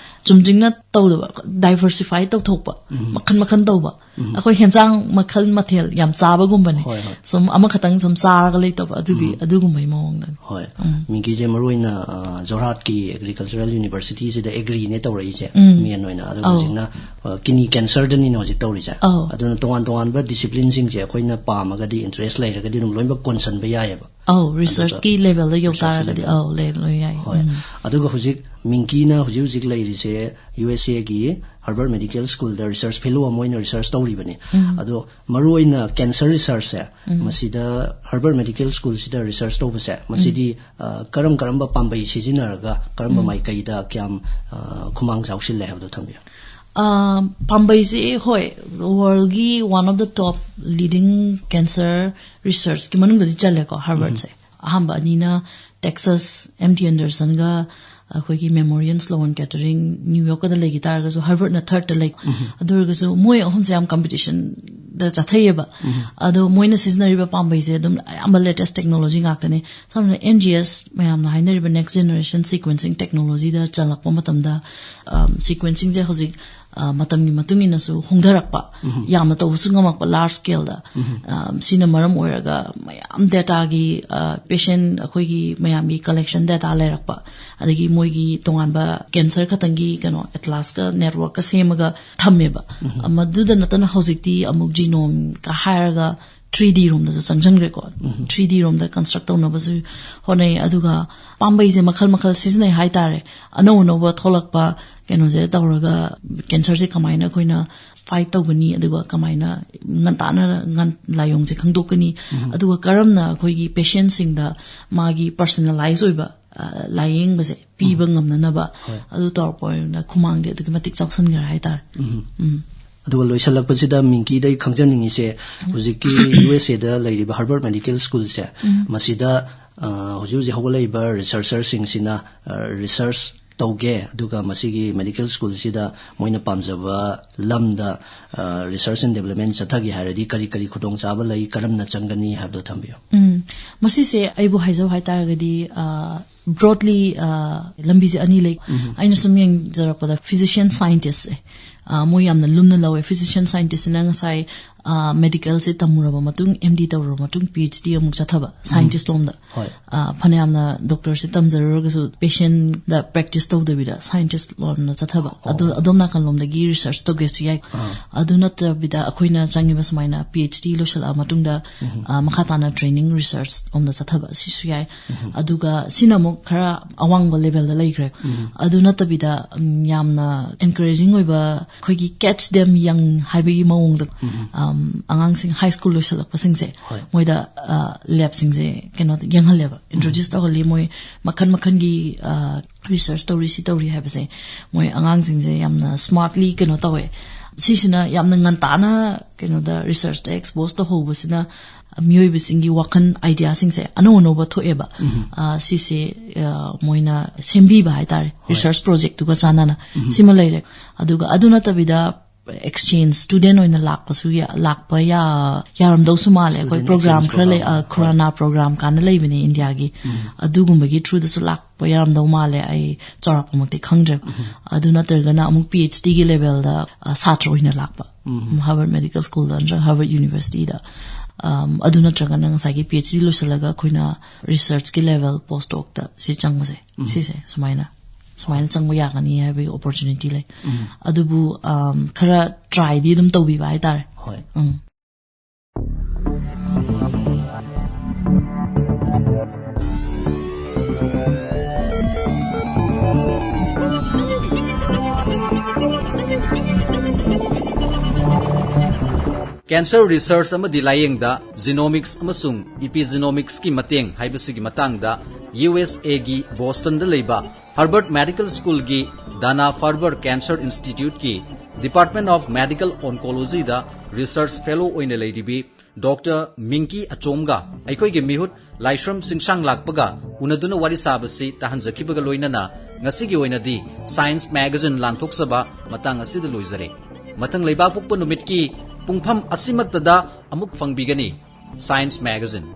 ꯆꯨꯝꯗ꯭ꯔꯤꯡꯅ ꯇꯧꯗꯕ, ꯗꯥꯏꯚꯔꯁꯤꯐꯥꯏ ꯇꯧꯊꯣꯛꯄ, ꯃꯈꯟ ꯃꯈꯟ ꯇꯧꯕ꯫ ꯑꯩꯈꯣꯏ ꯍꯦꯟꯖꯥꯡ ꯃꯈꯜ ꯃꯊꯦꯜ ꯌꯥꯝ ꯆꯥꯕꯒꯨꯝꯕꯅꯤ꯫ ꯍꯣꯏ, ꯍꯣꯏ꯫ ꯁꯨꯝ ꯑꯃꯈꯛꯇꯪ ꯁꯨꯝ ꯆꯥꯔꯒ ꯂꯩꯇꯕ, ꯑꯗꯨꯒꯤ, ꯑꯗꯨꯒꯨꯝꯕꯩ ꯃꯑꯣꯡꯗꯅꯤ꯫ ꯍꯣꯏ꯫ ꯃꯤꯡꯀꯤꯁꯦ ꯃꯔꯨ ꯑꯣꯏꯅ, ꯑ, ꯖꯣꯔꯍꯥꯠꯀꯤ ꯑꯦꯒ꯭ꯔꯤꯀꯜꯆꯔꯦꯜ ꯌꯨꯅꯤꯚꯔꯁꯤꯇꯤꯁꯤꯗ ꯑꯦꯒ꯭ꯔꯤꯅꯦ ꯇꯧꯔꯛꯏꯁꯦ, ꯃꯦꯟ ꯑꯣꯏꯅ꯫ ꯑꯗꯨꯒ ꯍꯧꯖꯤꯛꯅ, ꯑ, ꯀꯤꯅꯤ ꯀꯦꯟꯁꯔꯗꯅꯤꯅ ꯍꯧꯖꯤꯛ ꯇꯧꯔꯤꯁꯦ꯫ ꯑꯧ꯫ ꯑꯗꯨꯅ ꯇꯣꯉꯥꯟ ꯇꯣꯉꯥꯟꯕ ꯗꯤꯁꯤꯄ꯭ꯂꯤꯟꯁꯤꯡꯁꯦ ꯑꯩꯈꯣꯏꯅ ꯄꯥꯝꯃꯒꯗꯤ, ꯏꯟꯇꯔꯦꯁ ꯂꯩꯔꯒꯗꯤ ꯑꯗꯨꯝ ꯂꯣꯏꯅꯃꯛ ꯀꯣꯟꯁꯟꯕ ꯌꯥꯏꯑꯕ꯫ ꯑꯧ, ꯔꯤꯁꯔꯆꯀꯤ ꯂꯦꯚꯦꯜꯗ ꯌꯧ ꯇꯥꯔꯒꯗꯤ, ꯑꯧ, ꯂꯩ, ꯂꯣꯏ ꯌꯥꯏ꯫ ꯍꯣꯏ꯫ ꯑꯗꯨꯒ ꯍꯧꯖꯤꯛ ꯃꯤꯡꯀꯤꯅ ꯍꯧꯖꯤꯛ ꯍꯧꯖꯤꯛ ꯂꯩꯔꯤꯁꯦ ꯌꯨ ꯑꯦꯁ ꯑꯦꯒꯤ ꯍꯥꯔꯕꯔꯠ ꯃꯦꯗꯤꯀꯦꯜ ꯁ꯭ꯀꯨꯜꯗ ꯔꯤꯁꯔꯆ ꯐꯦꯂꯣ ꯑꯃ ꯑꯣꯏꯅ ꯔꯤꯁꯔꯆ ꯇꯧꯔꯤꯕꯅꯤ꯫ ꯑꯗꯣ ꯃꯔꯨꯑꯣꯏꯅ ꯀꯦꯟꯁꯔ ꯔꯤꯁꯔꯆꯁꯦ, ꯃꯁꯤꯗ ꯍꯥꯔꯕꯔꯠ ꯃꯦꯗꯤꯀꯦꯜ ꯁ꯭ꯀꯨꯜꯁꯤꯗ ꯔꯤꯁꯔꯆ ꯇꯧꯕꯁꯦ, ꯃꯁꯤꯗꯤ, ꯑ, ꯀꯔꯝ ꯀꯔꯝꯕ ꯄꯥꯝꯕꯩ ꯁꯤꯖꯤꯟꯅꯔꯒ ꯀꯔꯝꯕ ꯃꯥꯏꯀꯩꯗ ꯀꯌꯥꯝ, ꯑ, ꯈꯨꯃꯥꯡ ꯆꯥꯎꯁꯤꯜꯂꯦ ꯍꯥꯏꯕꯗꯣ ꯊꯝꯕꯤꯌꯨ꯫ ꯑ, ꯄꯥꯝꯕꯩꯁꯦ, ꯍꯣꯏ, ꯋꯥꯔꯜꯒꯤ one of the top leading cancer researchꯀꯤ ꯃꯅꯨꯡꯗꯗꯤ ꯆꯜꯂꯦꯀꯣ, ꯍꯥꯔꯕꯔꯠꯁꯦ꯫ ꯑꯍꯥꯟꯕ ꯑꯅꯤꯅ ꯇꯦꯛꯁꯥꯁ ꯑꯦꯝ ꯇꯤ ꯑꯦꯟꯗꯔꯁꯟꯒ ꯑꯩꯈꯣꯏꯒꯤ ꯃꯦꯃꯣꯔꯤꯌꯜ ꯁ꯭ꯂꯣꯟ ꯀꯦꯇꯔꯤꯡ ꯅ꯭ꯌꯨ ꯌꯣꯔꯛꯀꯗ ꯂꯩꯈꯤ ꯇꯥꯔꯒꯁꯨ, ꯍꯥꯔꯕꯔꯠꯅ ꯊꯥꯔꯠꯇ ꯂꯩ꯫ ꯑꯗꯨ ꯑꯣꯏꯔꯒꯁꯨ ꯃꯣꯏ ꯑꯍꯨꯝꯁꯦ ꯌꯥꯝ ꯀꯝꯄꯤꯇꯤꯁꯟꯗ ꯆꯠꯊꯩꯌꯦꯕ꯫ ꯑꯗꯣ ꯃꯣꯏꯅ ꯁꯤꯖꯤꯟꯅꯔꯤꯕ ꯄꯥꯝꯕꯩꯁꯦ ꯑꯗꯨꯝ ꯑꯌꯥꯝꯕ latest technology ꯉꯥꯛꯇꯅꯦ꯫ ꯁꯝꯅ ꯑꯦꯟ ꯖꯤ ꯑꯦꯁ ꯃꯌꯥꯝꯅ ꯍꯥꯏꯅꯔꯤꯕ next generation sequencing technologyꯗ ꯆꯜꯂꯛꯄ ꯃꯇꯝꯗ, ꯑꯝ, sequencingꯁꯦ ꯍꯧꯖꯤꯛ, ꯑ, ꯃꯇꯝꯒꯤ ꯃꯇꯨꯡ ꯏꯟꯅꯁꯨ ꯍꯣꯡꯊꯔꯛꯄ, ꯌꯥꯝꯅ ꯇꯧꯕꯁꯨ ꯉꯝꯃꯛꯄ, large scaledꯗ꯫ ꯑꯝ, ꯁꯤꯅ ꯃꯔꯝ ꯑꯣꯏꯔꯒ ꯃꯌꯥꯝ dataꯒꯤ, ꯑ, patient ꯑꯩꯈꯣꯏꯒꯤ ꯃꯌꯥꯝꯒꯤ collection data ꯂꯩꯔꯛꯄ, ꯑꯗꯒꯤ ꯃꯣꯏꯒꯤ ꯇꯣꯉꯥꯟꯕ cancer ꯈꯛꯇꯪꯒꯤ ꯀꯩꯅꯣ atlasꯀ networkꯀ ꯁꯦꯝꯃꯒ ꯊꯝꯃꯦꯕ꯫ ꯃꯗꯨꯗ ꯅꯠꯇꯅ ꯍꯧꯖꯤꯛꯇꯤ ꯑꯃꯨꯛ genomeꯀ ꯍꯥꯏꯔꯒ three D ꯔꯣꯝꯗꯁꯨ ꯆꯪꯁꯤꯟꯈ꯭ꯔꯦꯀꯣ꯫ three D ꯔꯣꯝꯗ construct ꯇꯧꯅꯕꯁꯨ ꯍꯣꯠꯅꯩ꯫ ꯑꯗꯨꯒ ꯄꯥꯝꯕꯩꯁꯦ ꯃꯈꯜ ꯃꯈꯜ ꯁꯤꯖꯤꯟꯅꯩ ꯍꯥꯏꯇꯥꯔꯦ꯫ ꯑꯅꯧ ꯑꯅꯧꯕ ꯊꯣꯛꯂꯛꯄ ꯀꯩꯅꯣꯁꯦ ꯇꯧꯔꯒ cancerꯁꯦ ꯀꯃꯥꯏꯅ ꯑꯩꯈꯣꯏꯅ fight ꯇꯧꯒꯅꯤ, ꯑꯗꯨꯒ ꯀꯃꯥꯏꯅ ꯉꯟꯇꯥꯅ ꯉꯟ-, ꯂꯥꯏꯑꯣꯡꯁꯦ ꯈꯪꯗꯣꯛꯀꯅꯤ, ꯑꯗꯨꯒ ꯀꯔꯝꯅ ꯑꯩꯈꯣꯏꯒꯤ patientꯁꯤꯡꯗ ꯃꯥꯒꯤ personalize ꯑꯣꯏꯕ, ꯑ, ꯂꯥꯏꯌꯦꯡꯕꯁꯦ ꯄꯤꯕ ꯉꯝꯅꯅꯕ, ꯑꯗꯨ ꯇꯧꯔꯛꯄ ꯑꯣꯏꯅ ꯈꯨꯃꯥꯡꯗꯤ ꯑꯗꯨꯛꯀꯤ ꯃꯇꯤꯛ ꯆꯥꯎꯁꯟꯈ꯭ꯔꯦ ꯍꯥꯏꯇꯥꯔꯦ꯫ ꯎꯝ꯫ ꯑꯗꯨꯒ ꯂꯣꯏꯁꯤꯜꯂꯛꯄꯁꯤꯗ ꯃꯤꯡꯀꯤꯗ ꯑꯩ ꯈꯪꯖꯅꯤꯡꯉꯤꯁꯦ, ꯍꯧꯖꯤꯛꯀꯤ ꯌꯨ ꯑꯦꯁ ꯑꯦꯗ ꯂꯩꯔꯤꯕ ꯍꯥꯔꯕꯔꯠ ꯃꯦꯗꯤꯀꯦꯜ ꯁ꯭ꯀꯨꯜꯁꯦ, ꯃꯁꯤꯗ, ꯑ, ꯍꯧꯖꯤꯛ ꯍꯧꯖꯤꯛ ꯍꯧꯒꯠꯂꯛꯏꯕ ꯔꯤꯁꯔꯆꯔꯁꯤꯡꯁꯤꯅ, ꯑ, ꯔꯤꯁꯔꯆ ꯇꯧꯒꯦ, ꯑꯗꯨꯒ ꯃꯁꯤꯒꯤ ꯃꯦꯗꯤꯀꯦꯜ ꯁ꯭ꯀꯨꯜꯁꯤꯗ ꯃꯣꯏꯅ ꯄꯥꯝꯖꯕ ꯂꯝꯗ, ꯑ, ꯔꯤꯁꯔꯆ ꯑꯦꯟ ꯗꯦꯕꯂꯞꯃꯦꯟ ꯆꯠꯊꯒꯦ ꯍꯥꯏꯔꯗꯤ ꯀꯔꯤ ꯀꯔꯤ ꯈꯨꯗꯣꯡꯆꯥꯕ ꯂꯩ, ꯀꯔꯝꯅ ꯆꯪꯒꯅꯤ ꯍꯥꯏꯕꯗꯣ ꯊꯝꯕꯤꯌꯨ꯫ ꯎꯝ, ꯃꯁꯤꯁꯦ ꯑꯩꯕꯨ ꯍꯥꯏꯖꯧ ꯍꯥꯏꯇꯥꯔꯒꯗꯤ, ꯑ, broadly, ꯑ, ꯂꯝꯕꯤꯁꯦ ꯑꯅꯤ ꯂꯩ꯫ ꯑꯩꯅ ꯁꯨꯝ ꯌꯦꯡꯖꯔꯛꯄꯗ physician scientist ꯁꯦ, ꯑ, ꯃꯣꯏ ꯌꯥꯝꯅ ꯂꯨꯝꯅ ꯂꯧꯋꯦ꯫ Physician scientist ꯁꯤꯅ ꯉꯁꯥꯏ, ꯑ, ꯃꯦꯗꯤꯀꯦꯜꯁꯦ ꯇꯝꯃꯨꯔꯕ ꯃꯇꯨꯡ, ꯑꯦꯝ ꯗꯤ ꯇꯧꯔꯨꯔꯕ ꯃꯇꯨꯡ, ꯄꯤ ꯑꯩꯆ ꯗꯤ ꯑꯃꯨꯛ ꯆꯠꯊꯕ, ꯁꯥꯏꯟꯇꯤꯁ ꯂꯣꯝꯗ꯫ ꯍꯣꯏ꯫ ꯑ, ꯐꯅꯌꯥꯝꯅ ꯗꯣꯛꯇꯔꯁꯦ ꯇꯝꯖꯔꯨꯔꯒꯁꯨ ꯄꯦꯁꯦꯟꯗ ꯄ꯭ꯔꯦꯛꯇꯤꯁ ꯇꯧꯗꯕꯤꯗ ꯁꯥꯏꯟꯇꯤꯁ ꯂꯣꯝꯗ ꯆꯠꯊꯕ꯫ ꯑꯗꯨ, ꯑꯗꯣꯝ ꯅꯥꯀꯜ ꯂꯣꯝꯗꯒꯤ ꯔꯤꯁꯔꯆ ꯇꯧꯒꯦꯁꯨ ꯌꯥꯏ꯫ ꯑꯗꯨ ꯅꯠꯇꯕꯤꯗ ꯑꯩꯈꯣꯏꯅ ꯆꯪꯉꯤꯕ ꯁꯨꯃꯥꯏꯅ ꯄꯤ ꯑꯩꯆ ꯗꯤ ꯂꯣꯏꯁꯤꯜꯂꯛꯑ ꯃꯇꯨꯡꯗ, ꯑ, ꯃꯈꯥ ꯇꯥꯅ ꯇ꯭ꯔꯦꯅꯤꯡ ꯔꯤꯁꯔꯆ ꯂꯣꯝꯗ ꯆꯠꯊꯕ, ꯁꯤꯁꯨ ꯌꯥꯏ꯫ ꯑꯗꯨꯒ ꯁꯤꯅ ꯑꯃꯨꯛ ꯈꯔ ꯑꯋꯥꯡꯕ ꯂꯦꯚꯦꯜꯗ ꯂꯩꯈ꯭ꯔꯦ꯫ ꯑꯗꯨ ꯅꯠꯇꯕꯤꯗ, ꯎꯝ, ꯌꯥꯝꯅ encouraging ꯑꯣꯏꯕ, ꯑꯩꯈꯣꯏꯒꯤ catch them young ꯍꯥꯏꯕꯒꯤ ꯃꯑꯣꯡꯗ, ꯎꯝ, ꯑꯉꯥꯡꯁꯤꯡ ꯍꯥꯏ ꯁ꯭ꯀꯨꯜ ꯂꯣꯏꯁꯤꯜꯂꯛꯄꯁꯤꯡꯁꯦ, ꯍꯣꯏ, ꯃꯣꯏꯗ, ꯑ, ꯂꯦꯕꯁꯤꯡꯁꯦ ꯀꯩꯅꯣ ꯌꯦꯡꯍꯜꯂꯦꯕ, ꯎꯝ, introduce ꯇꯧꯍꯜꯂꯤ꯫ ꯃꯣꯏ ꯃꯈꯟ ꯃꯈꯟꯒꯤ, ꯑ, ꯔꯤꯁꯔꯆ ꯇꯧꯔꯤ, ꯁꯤ ꯇꯧꯔꯤ ꯍꯥꯏꯕꯁꯦ ꯃꯣꯏ ꯑꯉꯥꯡꯁꯤꯡꯁꯦ ꯌꯥꯝꯅ smartly ꯀꯩꯅꯣ ꯇꯧꯋꯦ꯫ ꯁꯤꯁꯤꯅ ꯌꯥꯝꯅ ꯉꯟꯇꯥꯅ ꯀꯩꯅꯣꯗ ꯔꯤꯁꯔꯆꯇ expose ꯇꯧꯍꯧꯕꯁꯤꯅ ꯃꯤꯑꯣꯏꯕꯁꯤꯡꯒꯤ ꯋꯥꯈꯜ, ꯑꯥꯏꯗꯤꯌꯥꯁꯤꯡꯁꯦ ꯑꯅꯧ ꯑꯅꯧꯕ ꯊꯣꯛꯑꯦꯕ꯫ ꯎꯝ꯫ ꯑ, ꯁꯤꯁꯦ, ꯑ, ꯃꯣꯏꯅ ꯁꯦꯝꯕꯤꯕ ꯍꯥꯏꯇꯥꯔꯦ, ꯍꯣꯏ, ꯔꯤꯁꯔꯆ ꯄ꯭ꯔꯣꯖꯦꯛꯇꯨꯒ ꯆꯥꯟꯅꯅ꯫ ꯎꯝ꯫ ꯁꯤꯃ ꯂꯩꯔꯦ꯫ ꯑꯗꯨꯒ ꯑꯗꯨ ꯅꯠꯇꯕꯤꯗ exchange student ꯑꯣꯏꯅ ꯂꯥꯛꯄꯁꯨ ꯌꯥ-, ꯂꯥꯛꯄ ꯌꯥ-, ꯌꯥꯔꯝꯗꯧꯁꯨ ꯃꯥꯜꯂꯦ꯫ ꯑꯩꯈꯣꯏ student program exchange ꯈꯔ ꯂꯩ, program, ꯑ, ꯍꯣꯏ, ꯈꯨꯔꯥꯅꯥ program ꯀꯥꯟꯅ ꯂꯩꯕꯅꯦ ꯏꯟꯗꯤꯌꯥꯒꯤ꯫ ꯎꯝ꯫ ꯑꯗꯨꯒꯨꯝꯕꯒꯤ through ꯗꯁꯨ ꯂꯥꯛꯄ ꯌꯥꯔꯝꯗꯧ ꯃꯥꯜꯂꯦ, ꯑꯩ ꯆꯥꯎꯔꯥꯛꯄꯃꯛꯇꯤ ꯈꯪꯗ꯭ꯔꯦ꯫ ꯎꯝ꯫ ꯑꯗꯨ ꯅꯠꯇ꯭ꯔꯒꯅ ꯑꯃꯨꯛ ꯄꯤ ꯑꯩꯆ ꯗꯤꯒꯤ ꯂꯦꯚꯦꯜꯗ, ꯑ, ꯁꯥꯇ꯭ꯔ ꯑꯣꯏꯅ ꯂꯥꯛꯄ꯫ ꯎꯝ꯫ ꯍꯥꯔꯕꯔꯠ ꯃꯦꯗꯤꯀꯦꯜ ꯁ꯭ꯀꯨꯜꯗ ꯅꯠꯇ꯭ꯔꯒ ꯍꯥꯔꯕꯔꯠ ꯌꯨꯅꯤꯚꯔꯁꯤꯇꯤꯗ꯫ ꯑꯝ, ꯑꯗꯨ ꯅꯠꯇ꯭ꯔꯒꯅ ꯉꯁꯥꯏꯒꯤ ꯄꯤ ꯑꯩꯆ ꯗꯤ ꯂꯣꯏꯁꯤꯜꯂꯒ ꯑꯩꯈꯣꯏꯅ ꯔꯤꯁꯔꯆꯀꯤ ꯂꯦꯚꯦꯜ ꯄꯣꯁ ꯗꯣꯛꯇ ꯁꯤ ꯆꯪꯕꯁꯦ, ꯎꯝ, ꯁꯤꯁꯦ ꯁꯨꯃꯥꯏꯅ, ꯁꯨꯃꯥꯏꯅ ꯆꯪꯕ ꯌꯥꯒꯅꯤ ꯍꯥꯏꯕꯒꯤ ꯑꯣꯄꯣꯔꯆꯨꯅꯤꯇꯤ ꯂꯩ꯫ ꯎꯝ꯫ ꯑꯗꯨꯕꯨ, ꯑꯝ, ꯈꯔ ꯇ꯭ꯔꯥꯏꯗꯤ ꯑꯗꯨꯝ ꯇꯧꯕꯤꯕ ꯍꯥꯏꯇꯥꯔꯦ꯫ ꯍꯣꯏ꯫ ꯎꯝ꯫ ꯀꯦꯟꯁꯔ ꯔꯤꯁꯔꯆ ꯑꯃꯗꯤ ꯂꯥꯌꯦꯡꯗ ꯖꯤꯅꯣꯃꯤꯛꯁ ꯑꯃꯁꯨꯡ ꯏꯄꯤꯖꯤꯅꯣꯃꯤꯛꯁꯀꯤ ꯃꯇꯦꯡ ꯍꯥꯏꯕꯁꯤꯒꯤ ꯃꯇꯥꯡꯗ ꯌꯨ ꯑꯦꯁ ꯑꯦꯒꯤ ꯕꯣꯁꯇꯟꯗ ꯂꯩꯕ ꯍꯥꯔꯕꯔꯠ ꯃꯦꯗꯤꯀꯦꯜ ꯁ꯭ꯀꯨꯜꯒꯤ ꯗꯥꯅꯥ ꯐꯥꯔꯕꯔ ꯀꯦꯟꯁꯔ ꯏꯟꯁꯇꯤꯇ꯭ꯌꯨꯠꯀꯤ Department of Medical Oncology ꯗ Research Fellow ꯑꯣꯏꯅ ꯂꯩꯔꯤꯕꯤ ꯗꯣꯛꯇꯔ ꯃꯤꯡꯀꯤ ꯑꯆꯣꯝꯒ ꯑꯩꯈꯣꯏꯒꯤ ꯃꯤꯍꯨꯠ ꯂꯥꯏꯁ꯭ꯔꯝ ꯆꯤꯡꯁꯥꯡ ꯂꯥꯛꯄꯒ ꯎꯅꯗꯨꯅ ꯋꯥꯔꯤ ꯁꯥꯕꯁꯤ ꯇꯥꯍꯟꯖꯈꯤꯕꯒ ꯂꯣꯏꯅꯅ ꯉꯁꯤꯒꯤ ꯑꯣꯏꯅꯗꯤ Science Magazine ꯂꯥꯟꯊꯣꯛꯆꯕ ꯃꯇꯥꯡ ꯑꯁꯤꯗ ꯂꯣꯏꯖꯔꯦ꯫ ꯃꯊꯪ ꯂꯩꯕꯥꯛꯄꯣꯛꯄ ꯅꯨꯃꯤꯠꯀꯤ ꯄꯨꯡꯐꯝ ꯑꯁꯤꯃꯛꯇꯗ ꯑꯃꯨꯛ ꯐꯪꯕꯤꯒꯅꯤ Science Magazine꯫